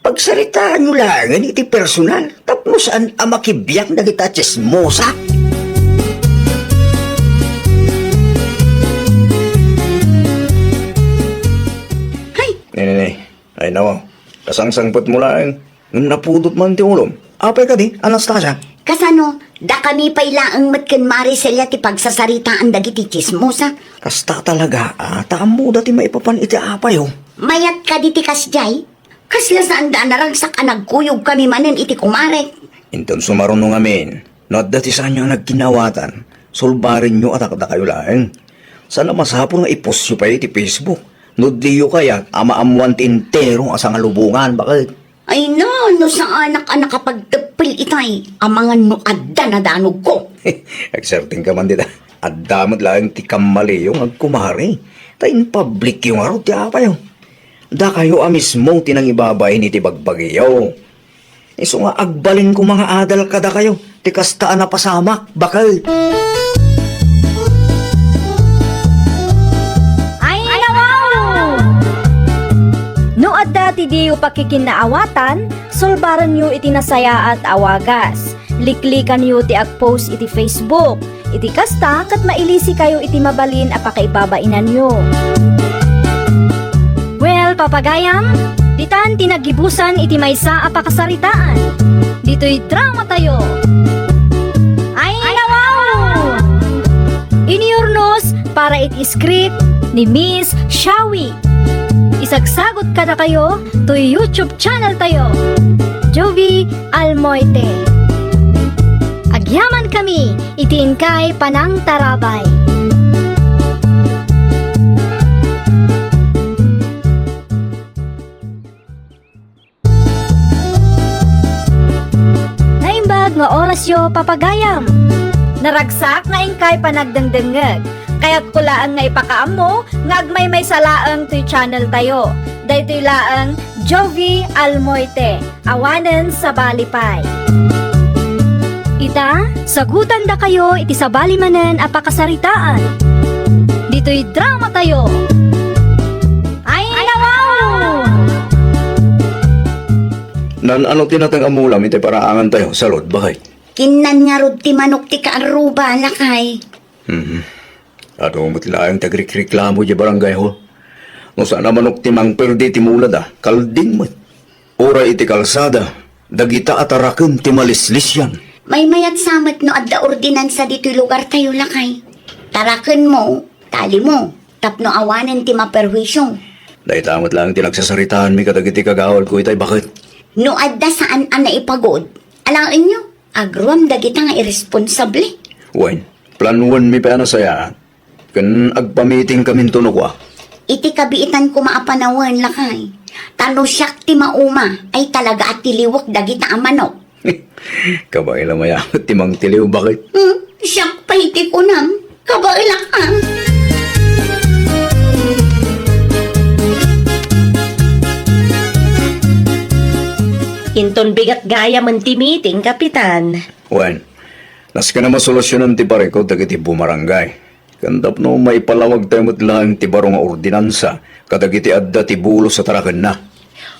Pagsaritaanyo laengen iti personal tapno saan a makibiag dagita a tsismosa. Hay! Ne, ne, ne. Ay, nawa. Kasangsangpetmo laeng. Ngem napudot man ti ulom. Apay kadi, Anastasia? Kasano, dakami pay laeng met ken Mari Celia ti pagsasaritaan dagiti tsismosa? Kasta talaga, a, ta ammoda ti maipapan iti apayo. Mayat kadi ti kasdiay? Kasla saanda a naragsak a nagkuyogkami manen iti kumarek. Inton sumaruno ngamin, no adda ti saanyo a nagkinawatan, sulbarenyo a dakdakayo laeng. Saan a masapul nga ipostyo pay iti Facebook. No diyo kayat a maammoan ti entero a sangalubongan, baket? Ay no, no saanak a nakapagteppel itay, amangan no adda nadanogko. Agserting ka man dita. Adda met laeng ti kammaliyo nga agkumari. Ta in public yo ngarud ti apayo. Dakayo a mismo ti nangibabain iti bagbagiyo. Isu nga agbalin koma nga adal kadakayo ti kasta a napasamak, baket. Ay, nawaw! No adda ti diyo pakikinnaawatan, sulbarenyo iti nasayaat a wagas. Liklikanyo ti agpost iti Facebook. Iti kasta, ket mailisikayo iti mabalin a pakaibabainanyo. Well, papagayam, ditan ti naggibusan iti maysa a pakasaritaan. Ditoy dramatayo. Ay, nawaw! Inurnos para iti script ni Miss Shawi. Isagsagot kadakayo toy YouTube channel tayo, Jovie Almoite. Agyaman kami iti inkay panangtarabay. Naimbag nga orasyo, papagayam. Naragsak nga inkay panagdengdengngeg. Kayatko laeng nga ipakaammo nga agmaymaysa laeng toy channel tayo. Daytoy laeng Jovie Almoite, awanen sabali pay. Ita, sagutandakayo iti sabali manen a pakasaritaan. Ditoy dramatayo. Ay, nawaw! Naan-ano ti nateng a mulam iti paraangan tayo, Salud, baket? Kinnan ngarud ti manok ti kaarruba, lakay. Mhm. Adu met laeng ti agrikreklamo di barangay hall. No saan a manok ti mangperdi ti mulada, kalding met. Uray iti kalsada, dagita a taraken ti malislisian. Maymayat sa met no adda ordinansa ditoy lugar tayo, lakay. Tarakenmo, talimo, tapno awanen ti maperhuisio. Dayta met laeng ti nagsasaritaanmi kadagiti kagawad ko itay, baket. No adda saan a naipagod, alaenyo, agruam dagita nga irresponsable. Wen, planuenmi pay a nasayaat. Ken agpamiting kaminto no kua. Iti kabiitan koma a panawen, lakay. Ta no siak ti mauma, ay talaga a tiliwek dagita a manok. Kabaela mayamet ti mangtiliw, baket? Hmm, siak pay ti kunam. Kabaelak, a. Inton bigat gayamen ti meeting, Kapitan. Wen, nasken a masolusionan ti parikut dagiti bumarangay. Ken tapno maipalawag tayo met laeng ti baro nga ordinansa kadagiti adda ti bulos a tarakenna.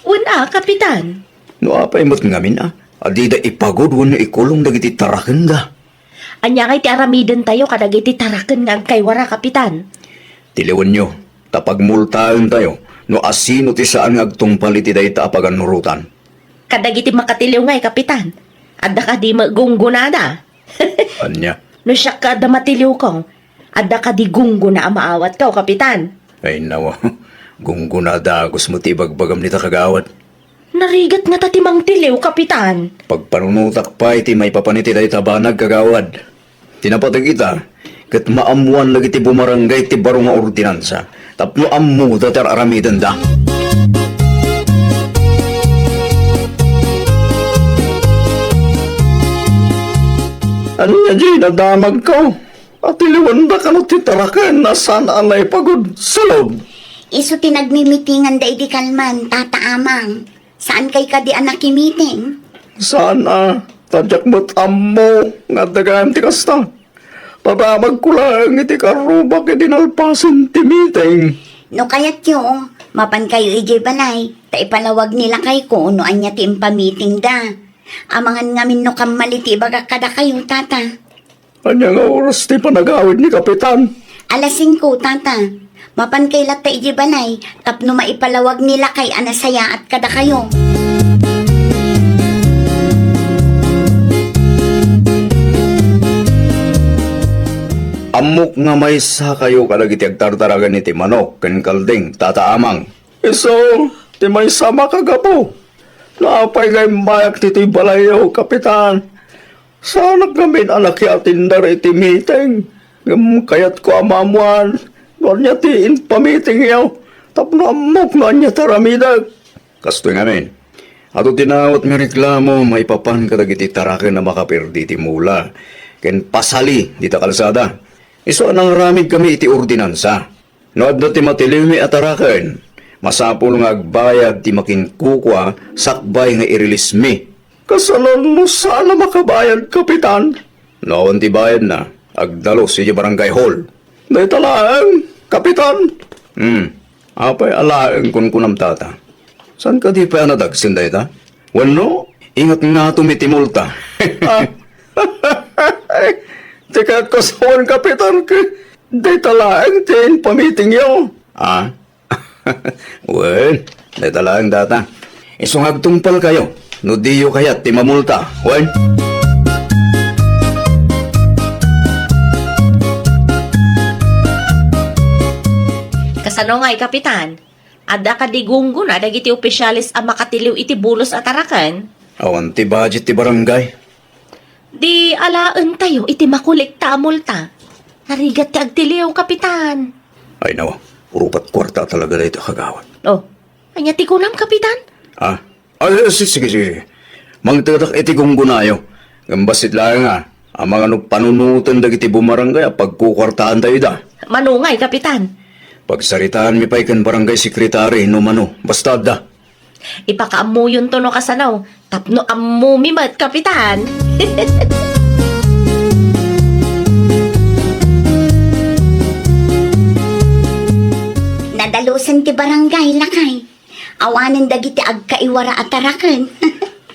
Wen a, Kapitan. No apay met ngamin a, a dida ipagod wenno ikulong dagiti tarakenna? Ania ngay ti aramiden tayo kadagiti taraken nga agkaywara, Kapitan? Tiliwenyo, ta pagmultaen tayo no asino ti saan nga agtungpal iti dayta a pagannurotan. Kadagiti makatiliw ngay, Kapitan, adda kadi met gunggonada? Ania? No siak adda matiliwko, adda kadi gunggona a maawatko, Kapitan? Ay, nawa. Gunggona dagus met ti ibagbagam dita, kagawad. Narigat ngata ti mangtiliw, Kapitan. Pagpanunotak pay ti maipapan iti dayta banag, kagawad. Ti napateg ita, ket maammoan dagiti bumarangay ti baro nga ordinansa tapno ammoda ti ar-aramidenda. Ania diay nadamagko? Atiliwenda kano ti taraken a saan a naipagod, Salud? Isu ti nagmimitinganda idi kalman, Tata Amang. Saan kay kadi a nakimiting? Saan a, ta diak met ammo nga adda gayam ti kasta. Padamagko laeng iti karrubak idi nalpasen ti meeting. No kayatyo, mapan kayo idiay balay, ta ipalawag ni lakayko no ania ti impamitingda. Amangan ngamin no kammali ti ibagak kadakayo, Tata. Ania nga oras ti panagawid ni Kapitan? Alas singko, Tata. Mapan kay latta idiay balay tapno maipalawag ni lakay a nasayaat kadakayo. Ammok nga maysa kayo kadagiti agtartaraken iti manok ken kalding, Tata Amang. Isu ti maysa a makagapu. No apay nga immayak ditoy balayyo, Kapitan, saanak ngamin a nakiatender iti meeting. Ngem kayatko a maammoan no ania ti impamitingyo tapno ammok no ania ti aramidek. Kastoy ngamin, adu ti nawatmi a reklamo maipapan kadagiti taraken a makaperdi ti mula ken pasali dita kalsada. Isu a nangaramidkami iti ordinansa. No adda ti matiliwmi a taraken, Masapul nga agbayad ti makinkukua sakbay nga i-release mi. Kasano no saan a makabayad, Kapitan? No awan ti bayadna, agdalus idiay barangay hall. Dayta laeng, Kapitan. Hmm. Apay a laeng kunkunam, tata? Saan kadi pay a nadagsen dayta? Wenno, ingat ngatom iti multa. Ah. Ti kayatko sawen, Kapitan, ket dayta laeng ti impamitingyo. Ah? Wen, dayta laeng, tata. Isu nga agtungpalkayo no diyo kayat ti mamulta. Wen? Kasano ngay, Kapitan? Adda kadi gunggona dagiti opisyales a makatiliw iti bulos a taraken? Awan ti budget ti barangay. Di alaentayo iti makolekta a multa. Narigat ti agtiliw, Kapitan. Ay, nawa, rupat kuarta talaga dayta, kagawad. Oh, ania ti kunam, Kapitan? Ah? Ay, si-, sige, sige, sige. Mangtedak iti gunggonayo. Ngem bassit laeng, ah, amangan no panunoten dagiti bumarangay a pagkukuartaantayo ida. Mano ngay, Kapitan? Pagsaritaanmi pay ken barangay secretary no mano. Basta adda. Ipakaammoyonto no kasano, tapno ammomi met, Kapitan. Nadalusen ti barangay, lakay. Awanen dagiti agkaiwara a taraken.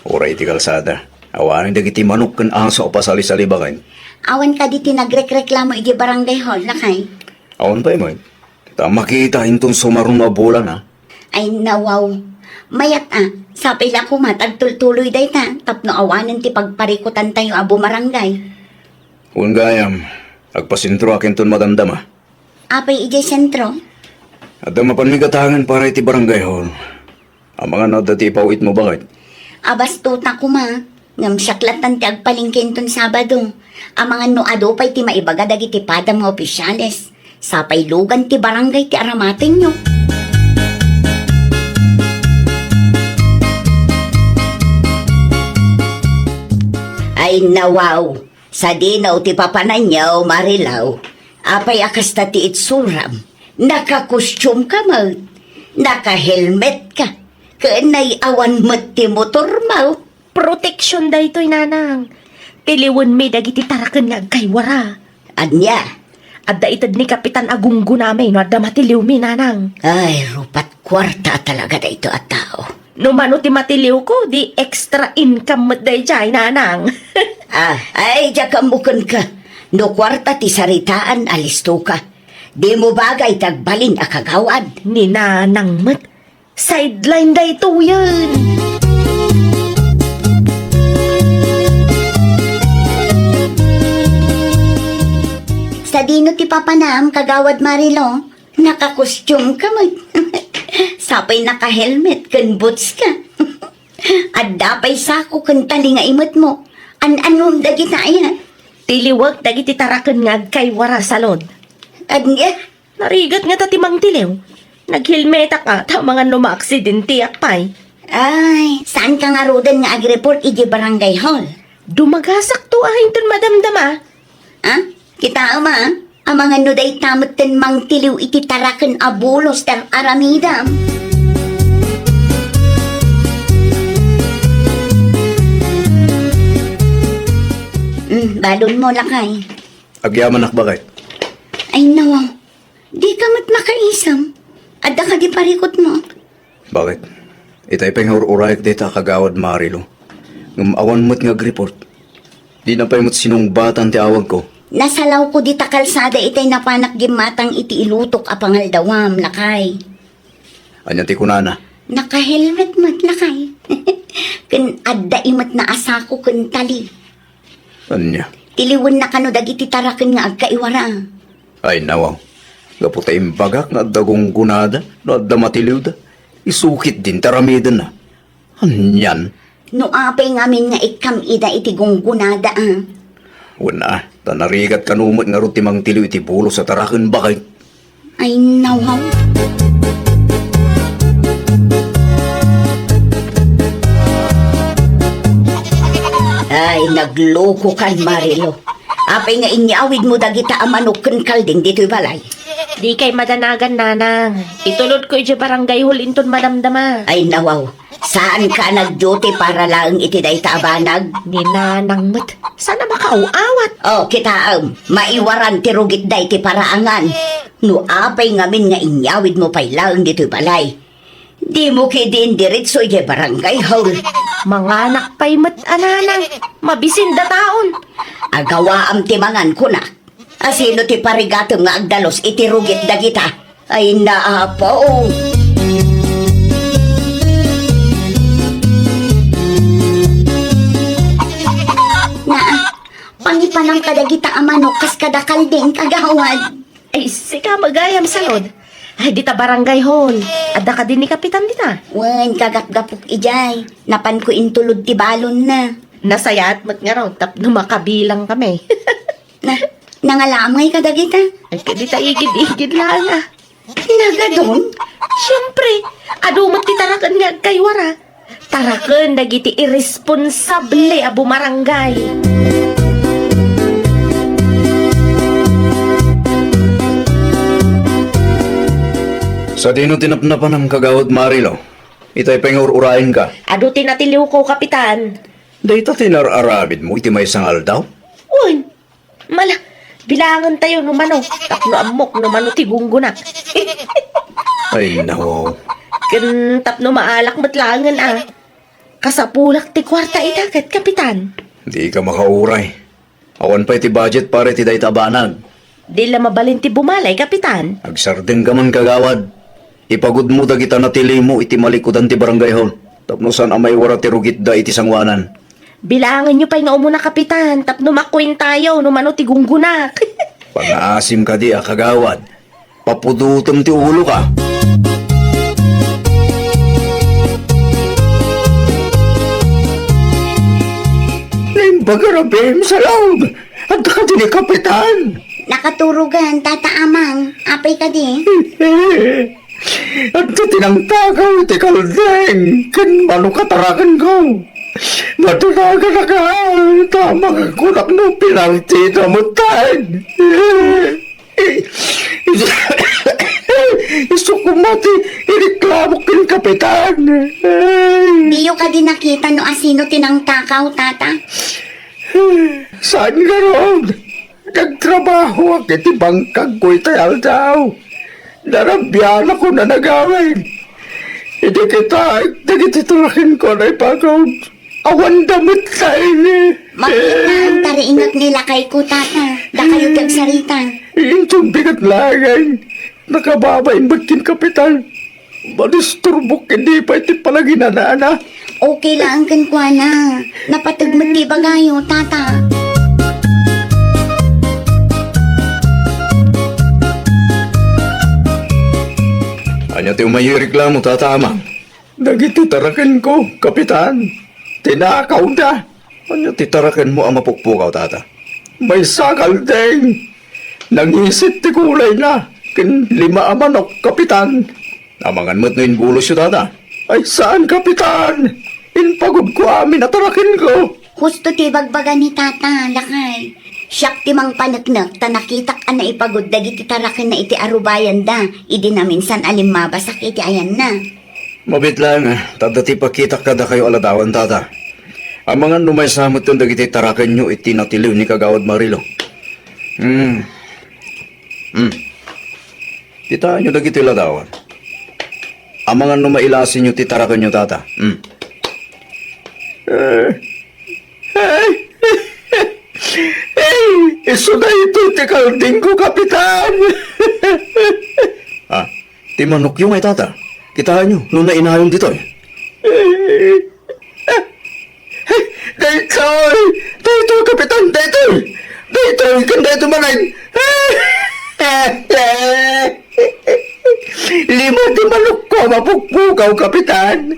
Uray ti kalsada. Awanen dagiti manok ken aso a pasalisalibaken. Awan kadi ti nagrekreklamo idiay barangay hall, lakay? Awan pay met. Ta makita inton sumaruno a bulan, a. Ay, nawaw. Mayat a, sapay la koma ta agtultuloy dayta tapno awanen ti pagparikutantayo a bumarangay. Wen gayam, agpasentroak inton madamdama. Apay idiay sentro? Adda mapanmi gatangen para iti barangay hall. Amangan no adda ti ipaw-itmo, baket? Abastotak koma. Ngem siak lattan ti agpalengke inton Sabado. Amangan no adu pay ti maibaga dagiti padam nga opisyales. Sapay lugan ti barangay ti aramatenyo. Ay, nawaw. Sadino ti papananyo, Marilaw? Apay a kasta ti itsuram? Nakakostiumka met. Nakahelmetka. Ken nay-awan met ti motormo. Proteksion daytoy, nanang. Tiliwenmi dagiti taraken nga agkaywara. Ania? Adda ited ni Kapitan a gunggonami no adda matiliwmi, nanang. Ay, rupat kuarta talaga daytoy a tao. No mano ti matiliwko, di extra income met daydiay, nanang. Ah, ay, diak ammo kenka. No kuarta ti saritaan, alistoka. Dimo bagay ti agbalin a kagawad. Ni nanang met. Sideline daytoyen. Sadino ti papanam, Kagawad Marilo? Nakakostiumka met. Sapay nakahelmet ken bootska. Adda pay sako ken tali nga imetmo. An-anom dagita aya? Tiliwek dagiti taraken nga agkaywara, Salud. Ania? Narigat ngata ti mangtiliw. Naghelmetak a, ta amangan no maaksidentiak pay. Ay, saanka ngaruden nga agreport idiay barangay hall? Dumagasakto a inton madamdama. Ah, kitaem a, amangan no dayta metten mangtiliw iti taraken a bulos ti ar-aramidam. Mm, balonmo, lakay. Agyamanak, baket. Ay, nawaw. Dika met makaisem. Adda kadi parikutmo? Baket? Itay pay nga ur-urayek dayta a Kagawad Marilo. Ngem awan met nga agreport. Dina pay met sinungbatan ti awagko. Nasalawko dita kalsada itay napanak gimmatang iti ilutok a pangaldawam, lakay. Ania ti kunana? Nakahelmet met, lakay. Ken adda imetna a sako ken tali. Ania? Tiliwenna kano dagiti taraken nga agkaiwara. Ay, nawaw. Gapu ta imbagak nga adda gunggonada no adda matiliwda. Isu ketdin ti aramidenna. Anian? No apay ngamin nga ikkam ida iti gunggonada, a? Wen a, ta narigat kano met ngarud ti mangtiliw iti bulos a taraken, baket. Ay, nawaw. Ay, naglokokan, Marilo. Apay nga inyawidmo dagita a manok ken kalding ditoy balay? Dikay madanagan, nanang. Itulodko idiay barangay hall inton madamdama. Ay, nawaw. Saanka a nag-duty para laeng iti dayta a banag? Ni nanang met. Saan a makaaw-awat? Oh, kitaem. Maiwaran ti rugitda iti paraangan. No apay ngamin nga inyawidmo pay laeng ditoy balay, dimo ketdin diretso idiay barangay hall. Manganak pay met a, nanang. Mabisin dataon. Agawaam ti mangan, kunak. Asino ti parigatem nga agdalus iti rugit dagita? Ay, naapaw. Naa, pangipanam kadagita a manok kas kada kalding, kagawad. Ay, sika magayam, salud. Ay, dita barangay hall. Adda kadi ni Kapitan dita? Wen, kagapgapok idiay. Napanko intulod ti balonna. Nasayaat met ngarud tapno makabilang kami. Na, nangalamay kadagita? Ay, kadita igid-igid laeng a. Nagadun? Siempre, adu met ti taraken nga agkaywara. Taraken dagiti irresponsable a bumarangay. Sadino ti napnapanam, Kagawad Marilo? Itay pay nga ur-urayenka. Adu ti natiliwko, Kapitan. Dayta ti nar-aramidmo iti maysa nga aldaw? Wen, mala, bilangentayo no mano, tapno ammok no mano ti gunggonak. Ay, nawaw. Ken tapno maalak met laengen a. Kasapulak ti kuarta ita ket, Kapitan. Dika makauray. Awan pay ti budget para iti dayta a banag. Di la mabalin ti bumalay, Kapitan. Agsardengka man, Kagawad. Ipagudmo dagita natilimo iti malikudan ti barangay hall tapno saan a maiwara ti rugitda iti sangoanan. Bilangenyo pay nga umuna, Kapitan, tapno makuentayo no mano ti gunggonak. Pangaasim kadi a, Kagawad. Papudotem ti uloka. Naimbag a rabiim, salud. Adda kadi ni Kapitan? Nakaturogan, Tata Amang. Apay kadi? Adda ti nangtakaw iti kalding ken manok a tarakenko. Madanaganaka, ta mangagkunak no pinartida metten. Isu koma ti ireklamok ken Kapitan. Diyo kadi nakita no asino ti nangtakaw, Tata? Saan ngarud. Nagtrabahoak iti bangkagko itay aldaw. Narabianakon a nagawid. Idi kitak dagiti tarakenko a naipagawid, awanda met laeng. Makitam, tariingek ni lakayko, Tata. Dakayo ti agsarita. Inton bigat laeng, nakababain met ken Kapitan. Madisturbok ken di pay ti panaginanana. Okay laeng kenkuana. Napateg met ti ibagayo, Tata. Ania ti umayo ireklamo, Tata Amang? Dagiti tarakenko, Kapitan. Tinakawda. Ania ti tarakenmo a mapukpukaw, Tata? Maysa a kalding. Nangisit ti kulayna ken lima a manok, Kapitan. Amangan met no imbulosyo, Tata. Ay, saan, Kapitan. Impagudko amin a tarakenko. Husto ti ibagbaga ni Tata, lakay. Siak ti mangpaneknek ta nakitak a naipagud dagiti tarakenna iti arubayanda idi naminsan a limmabasak iti ayanna. Mabiit laeng, ta adda ti ipakitak kadakayo a ladawan, Tata. Amangan no maysa metten dagiti tarakenyo iti natiliw ni Kagawad Marilo. Hmm. Hmm. Kitaenyo dagiti ladawan. Amangan no mailasinyo ti tarakenyo, Tata. Hmm. Eh. Ay. Ay, isu daytoy ti kaldingko, Kapitan. Ah, ti manokyo ngay, Tata. Kitaenyo no nainayon ditoy. Daytoy! Daytoy, Kapitan, daytoy! Daytoy, ken daytoy manen! Lima ti manokko a mapukpukaw, Kapitan.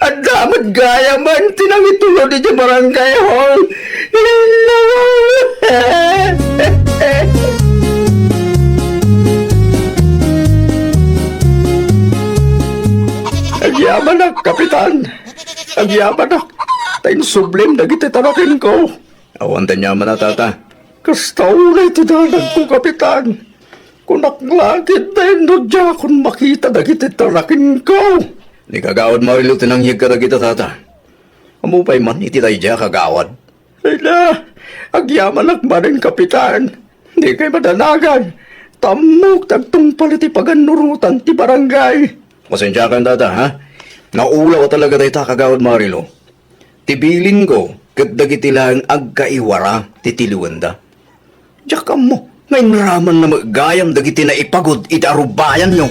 Adda met gayamen ti nangitulod iti barangay hall. Innawa! Agyamanak, Kapitan. Agyamanak. Ta insublim dagiti tarakenko. Awan ti aniamanna, Tata. Kasta unay ti danagko, Kapitan. Kunak la ketdin no diakon makita dagiti tarakenko. Ni Kagawad Marilo ti nangyeg kadagita, tata. Ammo pay man iti daydiay a kagawad. Ay na, agyamanak manen, Kapitan. Dikay madanagan. Tammok ti agtungpal iti pagannurotan ti barangay. Pasensiakan, tata, ha? Naulaw a talaga dayta, Kagawad Marilo. Ti bilinko ket dagiti laeng agkaiwara ti tiliwenda. Diak ammo nga inramanna met gayam dagiti naipagud iti arubayanyo.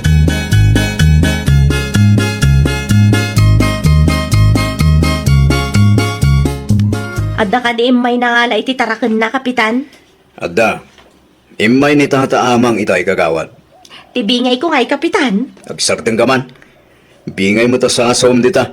Adda kadi immay nangala iti tarakenna, Kapitan? Adda. Immay ni Tata Amang itay, Kagawad. Ti bingayko ngay, Kapitan. Agsardengka man. Bingay met a sasaom dita.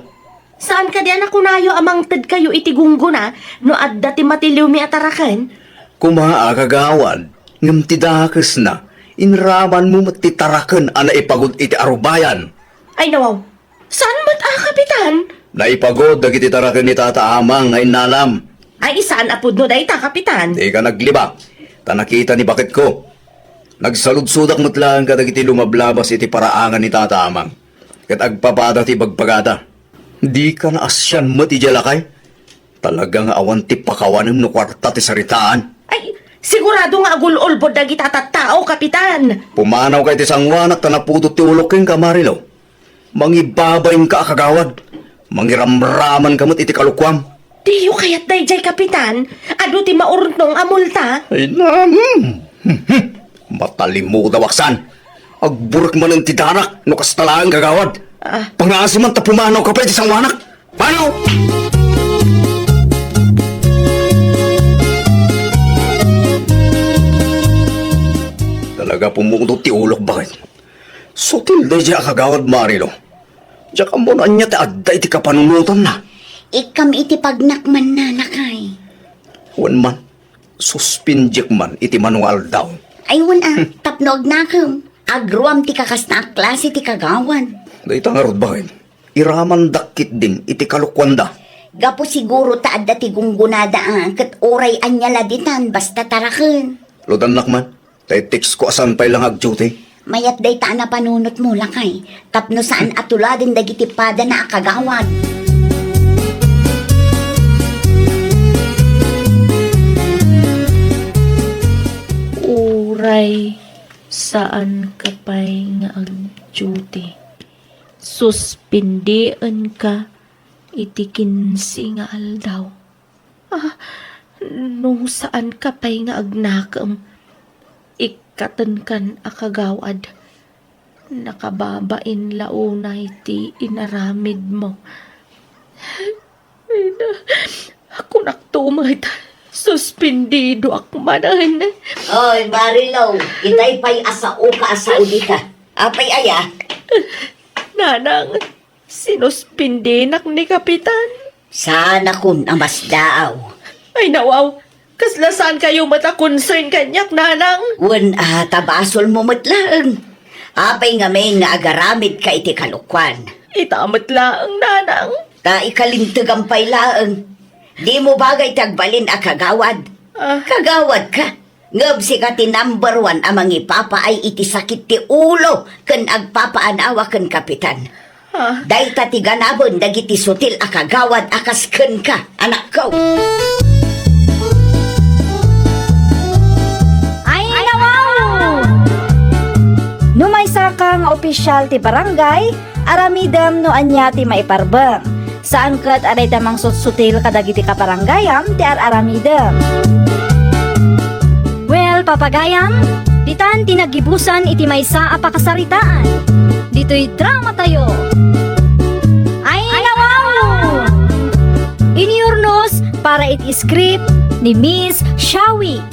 Saan kadi a nakunayo a mangtedkayo iti gunggona no adda ti matiliwmi a taraken? Koma a, Kagawad, ngem ti dakesna, inramanmo met ti taraken a naipagud iti arubayan. Ay, nawaw. Saan met a, Kapitan? Naipagud dagiti taraken ni Tata Amang nga innalam. Ay, saan a pudno dayta, Kapitan? Dika naglibak, ta nakita ni baketko. Nagsaludsodak met laeng kadagiti lumablabas iti paraangan ni Tata Amang, ket agpapada ti ibagbagada. Dika naasian met idiay lakay? Talaga nga awan ti pakawanem no kuarta ti saritaan. Ay, sigurado nga agul-ulbod dagita tattao, Kapitan. Pumanawka iti sangoanak ta napudot ti ulok kenka, Marilo. Mangibabainka a kagawad. Mangiramramanka met iti kalokuam. Diyo kayat daydiay, Kapitan? Adu ti maurnong a multa? Ay, na, hmm. Matalimudaw, aksan. Agburek manen ti danak no kasta laeng, kagawad. Ah. Pangngaasim man ta pumanawka pay iti sangoanak. Mano? Talaga pumudot ti ulok, baket. Sutil daydiay a kagawad, Marilo. Diak ammo no ania ti adda iti kapanunotanna. Ikkam iti pagnak man, lakay. Wen man, suspindiek man iti mano nga aldaw. Ay, wen a, tapno agnakem. Agruam ti kakasta a klase ti kagawad. Dayta ngarud, baket. Iramandak ketdin iti kalokuanda. Gapu siguro ta adda ti gunggonada a ket uray ania la ditan basta taraken. Ludannak man, ta i-text ko a saan pay la nga ag-duty. Mayat dayta a napanunotmo, lakay, tapno saan a tuladen dagiti padana a kagawad. Uray saan ka pay nga ag-duty. Suspendeenka iti kinse nga aldaw. Ah, no saan ka pay nga agnakem, ikkatenkan a kagawad. Nakababain la unay ti inaramidmo. Ay na, kunakto met, suspindidoak manen. Oy, Marilou, itay pay a saoka a sao dita. Apay aya? Nanang, sinuspindinak ni Kapitan. Saanakon a masdaaw. Ay, nawaw, kasla saankayo met a concern kaniak, Nanang. Wen a, ta basolmo met laeng. Apay ngamin nga agaramidka iti kalokuan? Ita met laeng, Nanang. Ta ikalintegam pay laeng. Dimo bagay ti agbalin a kagawad. Ah. Kagawad ka. Ngem sika ti number one a mangipapaay iti sakit ti ulo ken agpapaanawa ken Kapitan. Ah. Dayta ti ganaben dagiti sutil a kagawad a kas kenka, anakko. Ay, nawaw! No maysaka nga opisyal ti barangay, aramidem no ania ti maiparbeng. Saan ket a dayta mangsutsutil kadagiti kabarangayam ti ar-aramidem. Well, papagayam, ditan ti naggibusan iti maysa a pakasaritaan. Ditoy dramatayo. Ay, nawaw! Inyurnos para iti script ni Miss Shawi.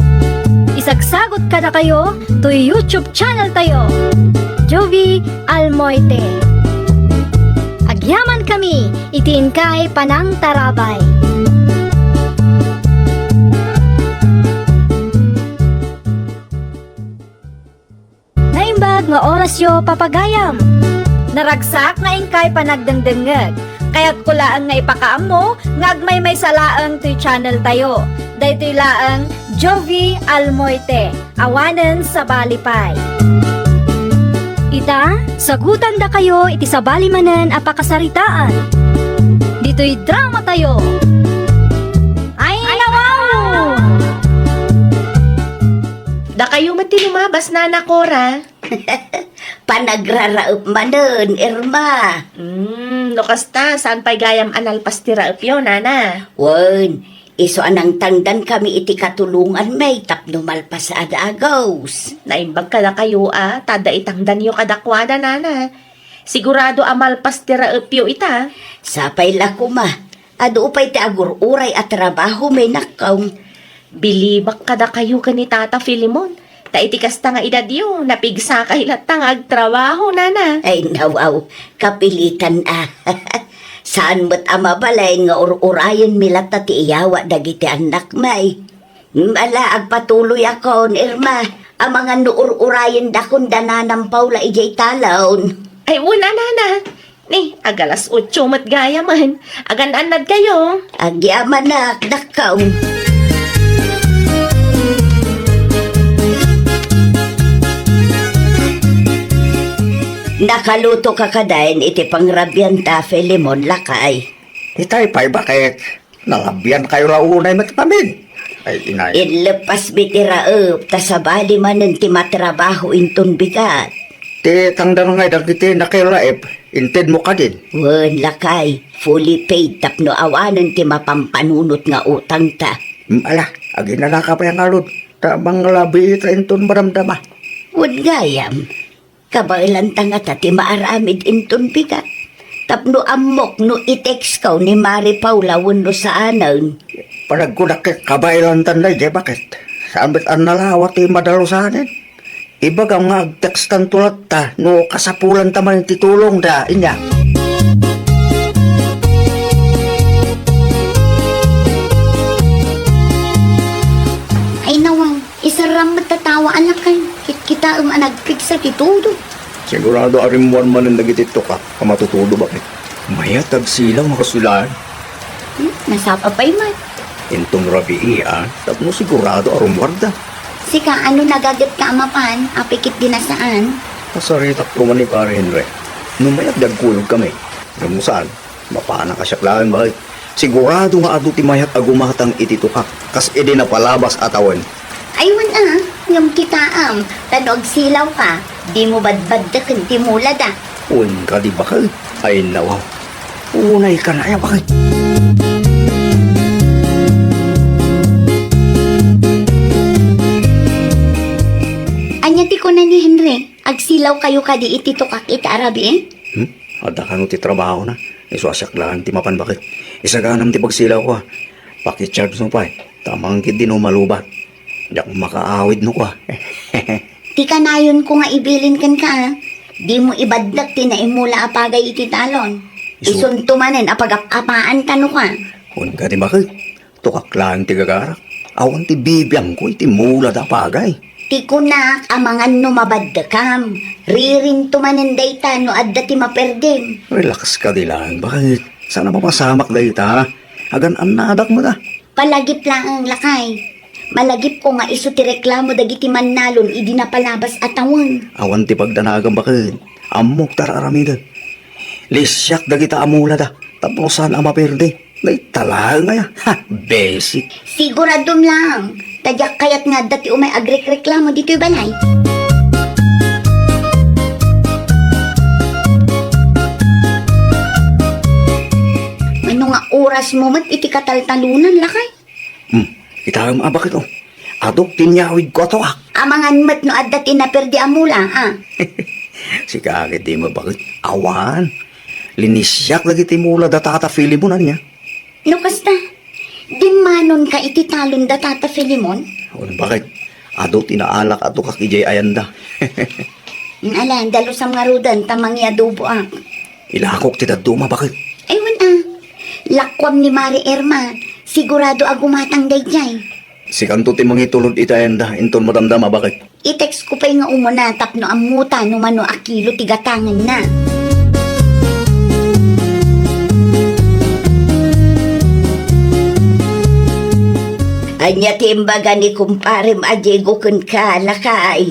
Isagsagot kadakayo toy YouTube channel tayo, Jovie Almoite. Agyaman kami iti inkay panangtarabay. Naimbag nga orasyo, papagayam. Naragsak nga inkay panagdengdengngeg. Kayatko laeng nga ipakaammo nga agmaymaysa laeng toy channel tayo. Daytoy laeng Jovie Almoite, awanen sabali pay. Ita, sagutandakayo iti sabali manen a pakasaritaan. Ditoy drama tayo. Ay, nawaw! Dakayo met ti lumabas, Nana Cora. Panagraraep manen, Irma. Hmm, no kasta, saan pay gayam a nalpas ti raepyo, Nana? Wen, isu a nangtangdankami iti katulonganmi tapno malpas a dagus. Naimbag kadakayo a, ta adda itangdanyo kadakuada, Nana. Sigurado a malpas ti raepyo ita. Sapay la koma, adu pay ti agur-uray a trabahomi, nakkaw. Bilibak kadakayo ken ni Tata Filemon. Ta iti kasta nga edadyo, napigsakay latta nga agtrabaho, Nana. Ay, nawaw, kapilitan a. Saan met a mabalin nga ur-urayenmi latta ti iyawa dagiti annakmi. Ala, agpatuloyakon, Irma. Amangan no ur-urayendakon da Nanam Paula idiay talon. Ay, wen a, Nana. Ni, agalas otso met gayamen. Agan-annadkayo. Agyamanak, dakkaw. Nakaluto ka kadin iti pangrabianta, Filemon, lakay? Itay pay, bakit? Nalabiankayo la unay met ngamin. Ay, inay. Inleppasmi ti raep, ta sabali manen ti matrabaho inton bigat. Ti tangdan ngay dagiti nakiraep, intedmo kadin? Wen, lakay, fully paid tapno awanen ti mapampanunot nga utangta. Mm, ala, aginanaka pay ngarud, ta manglabi ita inton madamdama. Wen gayam. Kabaelanta ngata ti maaramid inton bigat. Tapno ammok no i-textko ni Mari Paula wenno saanen. Panagkunak ket kabaelantan daydiay, bakit? Saan met a nalawa ti madalusanen. Ibagam nga ag-textanto latta no kasapulanta man ti tulongda, inya. Ay, nawaw. Isaram met ta tawa a lakay, kitkitaem a nagpigsa ti tudo. Sigurado a rimmuar manen dagiti tukak a matutudo, bakit? Mayat agsilaw nga kasulaan. Hmm, nasapa pay man. Inton rabii, a, tapno sigurado a rummuarda. Sika, ano nagagetka a mapan, a pikit dinasaan? Kasaritak koma ni Pare Henry. No mayat di agkuyogkami. Ngem no saan, mapanak a siak laeng, bakit? Sigurado nga adu ti mayat a gumatang iti tukak, kas idi napalabas a tawen. Ay, wen a, ngem kitaem, ta no agsilawka, dimo badbaddeken ti mulada. Wen kadi, bakit? Ay, nawaw. Unay ka na, ay, bakit? Ania ti kuna ni Henry? Agsilawkayo kadi iti tukak iti arabii? Hmm? Adda kano ti trabahona? Isu a siak laeng ti mapan, bakit? Isaganam ti pagsilawko, a. Paki-charge mo pay, ta amangan ketdi no malubat. Diak makaawid no kua. Ti kanayonko nga ibilin kenka, a. Dimo ibaddak ti naimula a pagay iti talon. Isu- Isunto manen a pagap-apaanta no kua. Wen kadi, bakit? Tukak laeng ti gagarak. Awan ti bibiangko iti mulada a pagay. Ti kunak, amangan no mabaddakam. Ririnto manen dayta no adda ti maperdim. Relax kadi laeng, bakit? Saan a mapasamak dayta. Agan-annadak met a. Palagip laeng, lakay. Malagipko nga isu ti reklamo dagiti mannalon idi napalabas a tawen. Awan ti pagdanagam, bakit? Ammok ti ar-aramidek. Lisiak dagita a mulada tapno saan a maperdi. Dayta laeng aya. Ha, basic. Siguradom lang. Ta diak kayat nga adda ti umay agrekreklamo ditoy balay. Mano nga oras mo met iti kataltalonan, lakay? Hmm, kitaem a, bakit, o. Aduk ti inyawidko a tukak. Amangan met no adda ti naperdi a mula, a. Sika ket dimo, bakit? Awan. Linisiak dagiti mula da Tata Filemon, ania? No kasta, dimmanonka iti talon da Tata Filemon? Wen, bakit? Adu ti naalak a tukak idiay ayanda. Ala, dalusam ngaruden ta mangiadoboak. Ilakok ti dadduma, bakit? Ay, wen a. Lakuam ni Mari Irma, sigurado a gumatang daydiay. Sikanto ti mangitulod iti ayanda, inton madamdama, bakit? I-textko pay nga umuna tapno ammota no mano a kilo ti gatangenna. Ania ti imbaga ni kumparem a Diego kenka, lakay?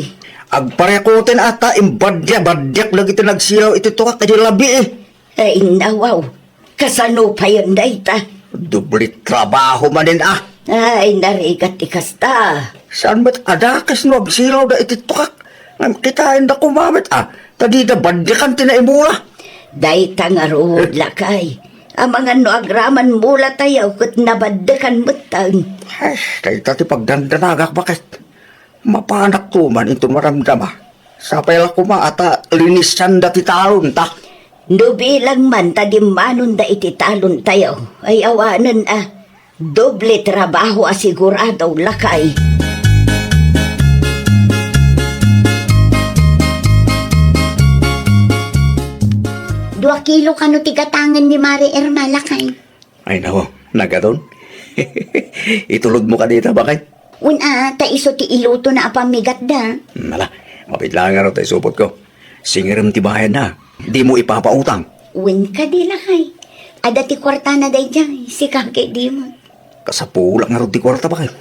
Agparekutenna ta imbaddiak-baddiak dagiti nagsilaw iti tukak idi labii. Ay, nawaw. Kasano payen dayta? Doble trabaho manen a. Ay, narigat ti kasta. Saan met a dakes no agsilawda iti tukak? Ngem kitaenda koma met a, ta dida baddekan ti naimula. Dayta ngarud, lakay. Amangan no agraman mula tayo ket nabaddekan metten. Ay, dayta ti pagdandanagak, baket. Mapanakto man inton maramdama. Sapay la koma a ta linisanda ti talonta. No bilang man ta dimmanonda iti talontayo, ay awanen a. Doble trabaho a sigurado, lakay. Dua kilo kano ti gatangen ni Mare Irma, lakay? Ay, nako, nagadon. Itulodmo kadi ita, baket? Wen a, ta isu ti ilutona a pammigatda. Nala, mabiit laeng ngarud ta isupotko. Singerem ti bayadna. Dimo ipapautang. Wen kadi, lakay. Adda ti kuartana daydiay, sika ket dimo. Kasapulak ngarud ti kuarta, baket.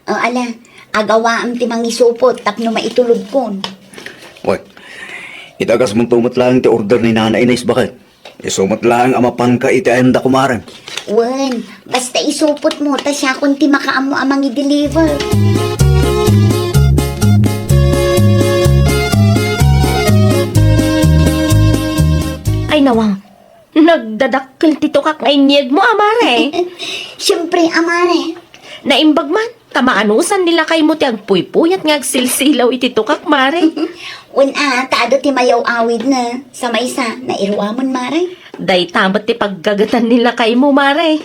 O, ala, agawaem ti mangisupot tapno maitulodkon. Oy, itagasmonto met laeng ti order ni Nana Ines, baket. Isu met laeng a mapanka iti ayanda, kumare. Wen, basta isupotmo ta siakon ti makaammo a mangi-deliver. Ay, nawa, nagdadakkel ti tukak nga inyegmo, a mare. Siempre, a mare. Naimbag man. Ta maanusan ni lakaymo ti agpuypuyat nga agsilsilaw iti tukak, mare. Wen a, ta adu ti mayaw-awidna. Sa maysa, nairuamon, mare. Dayta met ti paggagatan ni lakaymo, mare.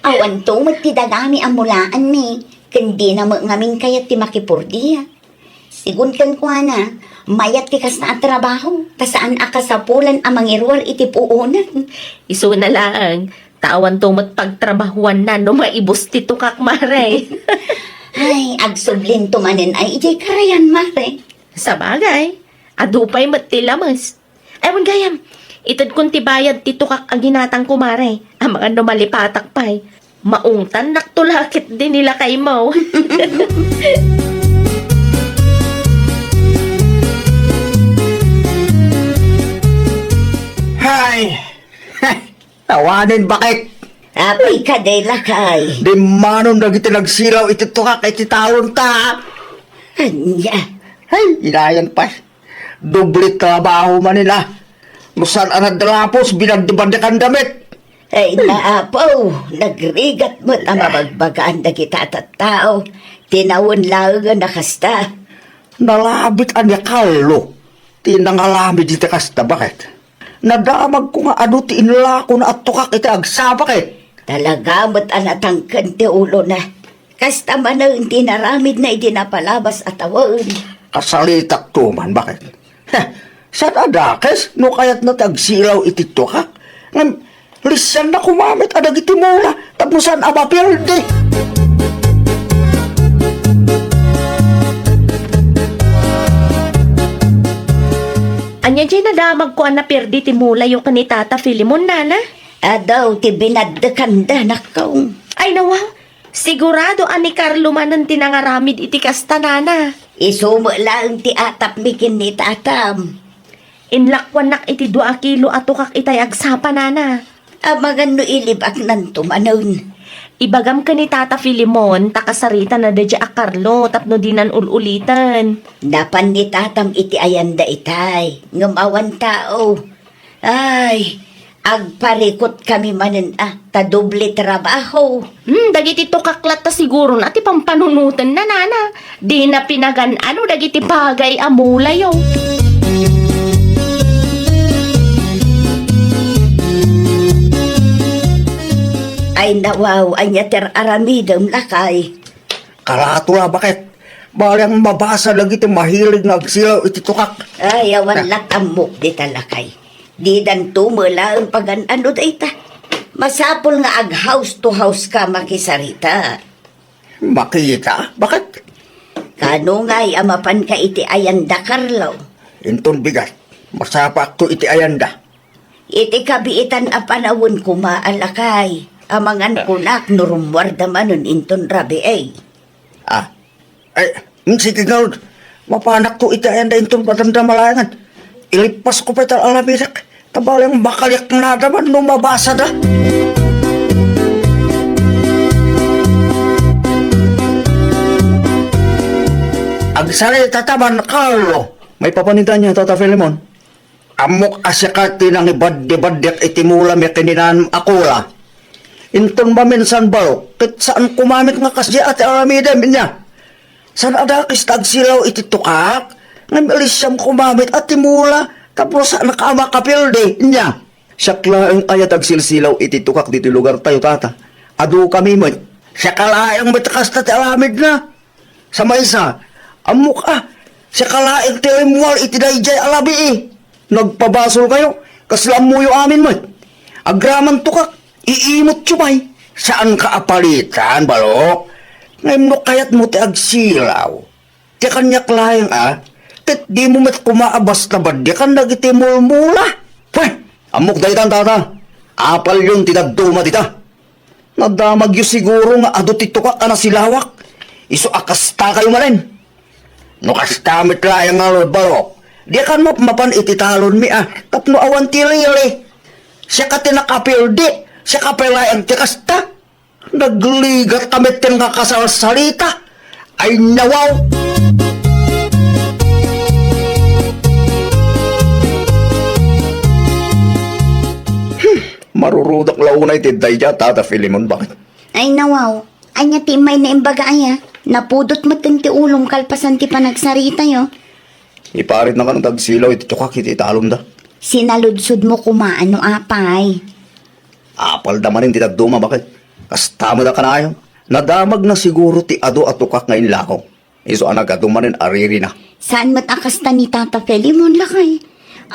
Awanto met ti dagami a mulaanmi, ken dina met ngamin kayat ti makipurdia. Sigun kenkuana, mayat ti kasta a trabaho, ta saan a kasapulan a mangiruar iti puonan. Isuna laeng, ta awanto met pagtrabahuanna no maibus ti tukak, mare. Ay, agsublinto manen ay idiay karayan, mare. Sabagay, adu pay met ti lames. Ay, wen gayam, itedkon ti bayad ti tukak a ginatangko, mare. Amangan no malipatak pay. Maungtannakto la ketdi ni lakaymo. Hay! Awanen, baket. Apay kadi, lakay? Dimmanon dagiti nagsilaw iti tukak iti talonta. Ania? Hay, inayan pay. Doble trabaho manen a. No saan a nadalapos, binadbadekanda met. Ay, naapaw, nagrigat met a mabagbagaan dagiti a tattao. Tinawen laengen a kasta. Nalabit a ni Carlo ti nangaramid iti kasta, baket? Nadamagko nga adu ti inlakona a tukak iti agsapa ket. Talaga met a natangken ti ulona. Kasta manen ti inaramidna idi napalabas a tawen. Kasalitakto man, baket? Heh, saan a dakes no kayatna ti agsilaw iti tukak? Ngem, lisianna koma met a dagiti mula tapno saan a mapierde. Ania diay nadamagko a napierde ti mulayo ken ni Tata Filemon, nana? Adu ti binaddekanda, nakkaw. Ay, nawa, sigurado a ni Carlo manen ti nangaramid iti kasta, nana. Isu met laeng ti atapmi ken ni tatam. Inlakuannak iti dua a kilo a tukak itay agsapa, nana. Amangan no ilibaknanto manen. Ibagam ken ni Tata Filemon ta kasaritana daydiay a Carlo tapno dinan ul-uliten. Napan ni tatam iti ayanda itay, ngem awan tao. Ay, agparikutkami manen a, ta doble trabaho. Hmm, dagiti tukak latta siguro na ti pampanunotenna, nana. Dina pinagan-ano dagiti pagay a mulayo. Ay, nawaw, ania ti ar-aramidem, lakay? Karato la, baket? Bali a mabasa dagiti mahilig nga agsilaw iti tukak. Ay, awan Ah. La't ammok dita, lakay. Didanto met laeng pagan-ano dayta. Masapul nga ag-house to house ka makisarita. Makita? Baket? Kano ngay a mapanka iti ayanda, Carlo? Inton bigat, masapakto iti ayanda. Iti kabiitan a panawen koma a lakay, Amangan kunak no rummuarda manen inton rabii. Ah. Ay, mm, sige ngarud. Mapanakto iti ayanda inton madamdama laengen. Ilippasko pay ta aramidek. Ta bale makaliak nadaman no mabasada. Agsarita ta man, Carlo. Maipapan ita ania, Tata Filemon? Ammok a siaka ti nangibaddi-baddiak iti mulami ken ni Nanam a Kola. Inton maminsan balok, ket saan koma met nga kasdiay ti aramidem, ania? Saan a dakes ta agsilaw iti tukak? Ngem ilisiam koma met a ti mula tapno saanka a makapildi, ania? Siak laeng aya ti agsilsilaw iti tukak ditoy lugartayo, Tata. Adukami met. Siaka laeng met kasta ti aramidna. Sa maysa, ammok a, siaka laeng ti rimmuar iti daydiay a rabii. Nagpabasolkayo, kasla ammoyo amin met. Agraman tukak, iimotyo pay. Saanka a palitan, balok. Ngem no kayatmo ti agsilaw, ti kaniak laeng a, ket dimo met koma a basta baddikan dagiti mulmula. Pwe, ammok daytan, Tata. Apalyon ti dadduma dita. Nadamagyo siguro nga adu ti tukak a nasilawak. Isu a kastakayo manen. No kasta met laeng ngarud, balok, dikan mapmapan iti talonmi a tapno awan ti lili. Siaka ti nakapildi, siaka pay laeng ti kasta. Nagligat ka met ken nga kasalsalita. Ay, nawaw! Hmm, marurudak la unay ti daydiay, Tata Filemon, baket? Ay, nawaw. Ania ti immayna imbaga aya? Napudot met ti ulom kalpasan ti panagsaritayo. Iparitna kano ti agsilaw iti tukak iti talonda. Sinaludsodmo koma no apay. Apalda manen ti dadduma, baket? Kasta met a kanayon. Nadamagna siguro ti adu a tukak nga inlako. Isu a nagadu manen a ririna. Saan met a kasta ni Tata Filemon, lakay.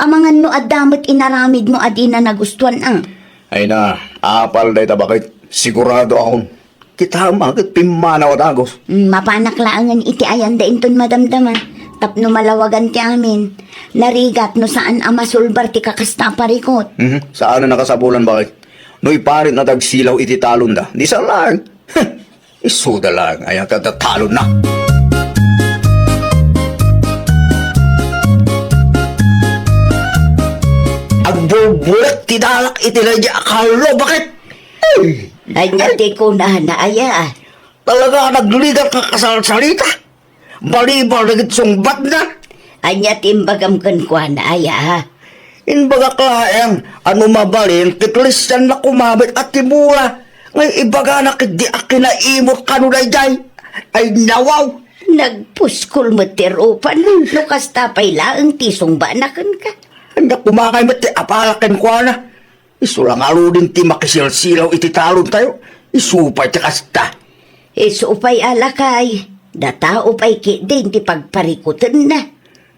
Amangan no adda met inaramidmo a dina nagustuan a. Ay na, apal dayta, baket. Sigurado akon. Kitam a ket pimmanaw a dagus. Mm, mapanak laengen iti ayanda inton madamdama. Tapno malawagan ti amin. Narigat no saan a masulbar ti kakasta a parikut. Mhm. Saan a nakasapulan, baket. No iparitna ti agsilaw iti talonda, di saan laeng. Heh! Isuda laeng aya ti adda talonna. Agbulbulek ti dalak iti daydiay a Carlo, baket? Ay! Ania ti kunana aya? Talaga a nagligat nga kasalsalita. Balibal dagiti sungbatna. Ania ti imbagam kenkuana aya? Imbagak laeng a no mabalin ket lisianna koma met a ti mula nga ibagana ketdi a kinaimot kano daydiay. Ay, nawaw! Nagpuskol met ti rupan no kasta pay laeng ti sungbatna kenka. Ania koma ngay met ti apalak kenkuana? Isu la ngaruden ti makisilsilaw iti talontayo. Isu pay ti kasta. Isu pay a lakay, datao pay ketdin ti pagparikutenna.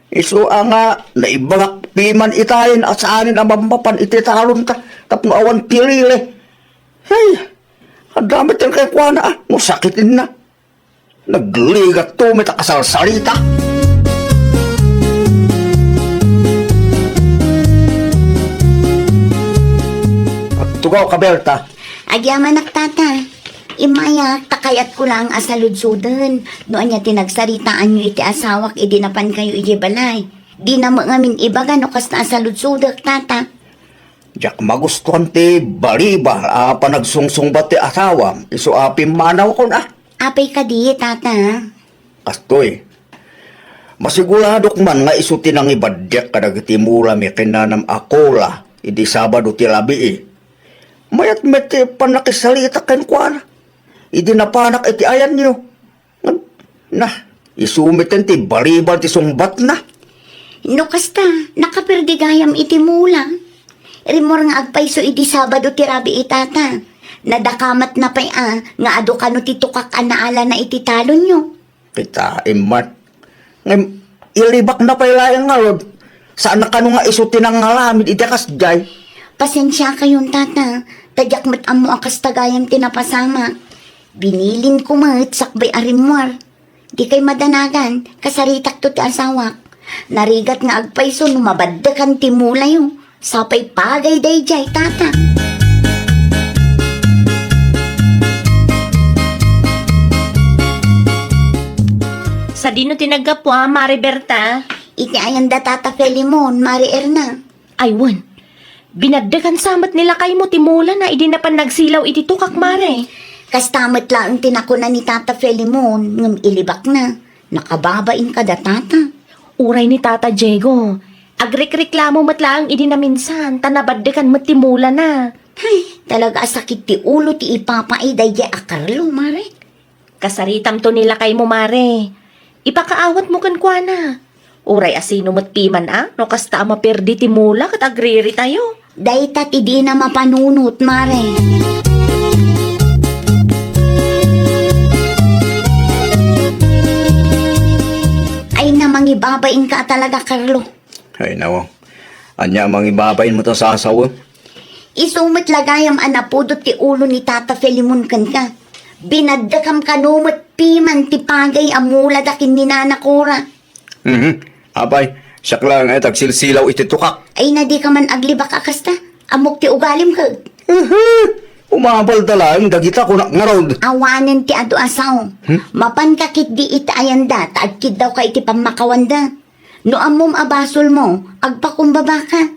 Isu a nga naibagak piman itayen a saanen a mapmapan iti talonta tapno awan ti lili. Ay, adda met kenkuana a no sakitenna. Nagligatto met a kasalsalita. Agtugawka, Berta. Agyamanak, Tata. Immayak, ta kayatko laeng a saludsoden no ania ti nagsaritaanyo iti asawak idi napankayo idiay balay. Dina met ngamin ibaga no kasta a saludsodek, Tata. Diak magustuan ti balibal a panagsungsungbat ti asawam isu a pimmanawkon a. Apay kadi, Tata? Kastoy, masiguradok man nga isu ti nangibaddiak kadagiti mulami ken nanam a Kola idi Sabado ti rabii. Mayat met ti pannakisarita kenkuana idi napanak iti ayanyo. Na, isu met ti balibal ti sungbatna. No kasta, nakaperdi gayam iti mula. Rimmuar nga agpayso idi Sabado ti rabii, Tata. Nadakamatna pay a nga adu kano ti tukak a naalana iti talonyo. Kita, immat. Ngem, ilibakna pay laeng ngarud. Saan a kano nga isu ti nangaramid iti kasdiay. Pasensiakayon, Tata. Ta diak met ammo a kasta gayam ti napasamak. Binilinko met sakbay a rimmuar. Dikay madanagan, kasaritakto ti asawak. Narigat nga agpayso no mabaddekan ti mulayo. Sapay pagay daydiay, Tata. Dino ti naggapu a, Mare Berta? Iti ayan da Tata Filemon, Mare Erna. Ay, wen. Binaddekan sa met ni lakaymo ti mulana idi napan nagsilaw iti tukak, Mare. Kasta met laeng ti nakuna ni Tata Filemon, ngem ilibakna. Nakababain kada Tata. Uray ni Tata Diego. Agrikreklamo met laeng idi naminsan, ta nabaddekan met ti mulana. Ay, talaga a sakit ti ulo ti ipapaay daydiay a Carlo, Mare. Kasaritamto ni lakaymo, Mare. Ipakaawatmo kenkuana. Uray a sino met piman a, no kasta a maperdi ti mula ket agriritayo. Dayta ti dina mapanunot, Mare. Ay na, mangibabainka talaga, Carlo. Ay, nawa. Ania mangibabain met a sasawen? Isu met la gayam a napudot ti ulo ni Tata Filemon kenka. Binaddekam kano met piman ti pagay a mulada ken ni Nana Cora. Mhm. Apay, siak laeng a agsilsilaw iti tukak. Ay na, dika man aglibak a kasta. Ammok ti ugalim ket. Ehe. Umapalda laeng dagita kunak ngarud. Awanen ti adu a sao. Hmm? Mapanka ketdi iti ayanda ta agkiddawka iti pammakawanda. No ammom a basolmo, agpakumbabaka.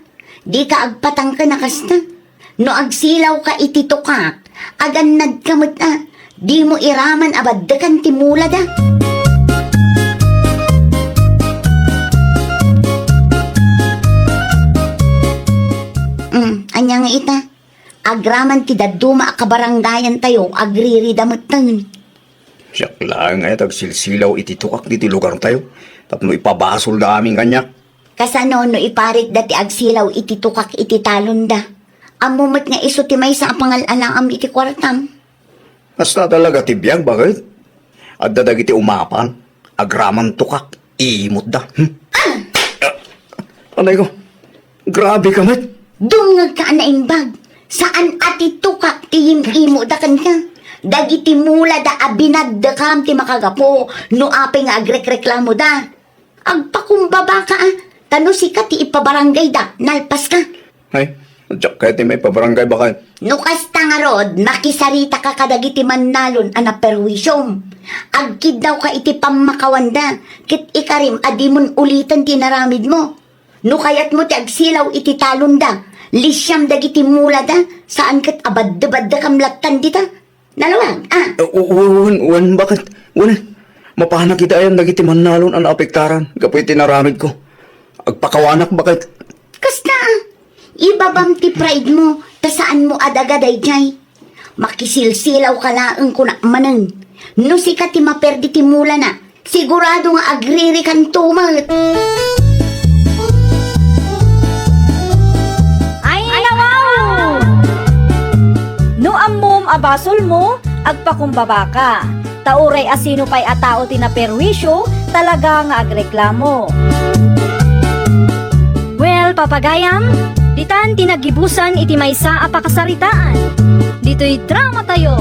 Dika agpatangken a kasta. No agsilawka iti tukak, agannadka met a, dimo iraman a baddekan ti mulada. Mm, ania nga ita? Agraman ti dadduma a kabarangayantayo, agririda metten. Siak laeng a agsilsilaw iti tukak ditoy lugartayo, tapno ipabasolda amin kaniak. Kasano no iparitda ti agsilaw iti tukak iti talonda? Ammo met nga isu ti maysa a pangal-alaam iti kuartam. Kasta talaga ti biag, baket? Adda dagiti umapal, agraman tukak, imotda. Hmm? Ah! Anay ko, grabe ka met. Dumngegka a naimbag. Saan a ti tukak ti yim-imotda kenka. Dagiti mulada a binaddekam ti makagapu no apay nga agrekreklamoda. Agpakumbabaka a, ta no sika ti ipabarangayda, nalpaska. Ay, diak kayat ti maipabarangay, baket. No kasta ngarud, makisaritaka kadagiti mannalon a naperwisiom. Agkiddawka iti pammakawanda, ket ikarim a dimon uliten ti inaramidmo. No kayatmo ti agsilaw iti talonda, lisiam dagiti mulada, saan ket a baddebaddekam lattan dita. Nalawag, ah. Eh, w-, w-, wen, wen, baket? Wen, mapanak iti ayan dagiti mannalon a naapektaran gapu iti naramidko. Agpakawanak, baket? Kasta, ah. Ibabam ti pride mo, ta saanmo a daga daydiay. Makisilsilawka laeng kunak manen. No sika ti maperdi ti mulana, sigurado nga agririkanto met. Ay, nawaw! No ammom a basolmo, agpakumbabaka. Ta uray a sino pay a tao ti naperwisyo, talaga nga agreklamo. Well, papagayam, ditan ti naggibusan iti maysa a pakasaritaan. Ditoy dramatayo.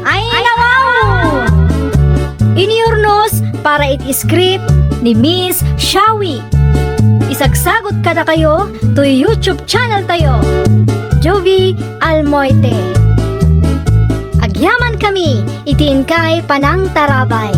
Ay, nawaw! Iniurnos para iti script ni Miss Shawi. Isagsagot kadakayo toy YouTube channel tayo, Jovie Almoite. Agyaman kami iti inkay panangtarabay.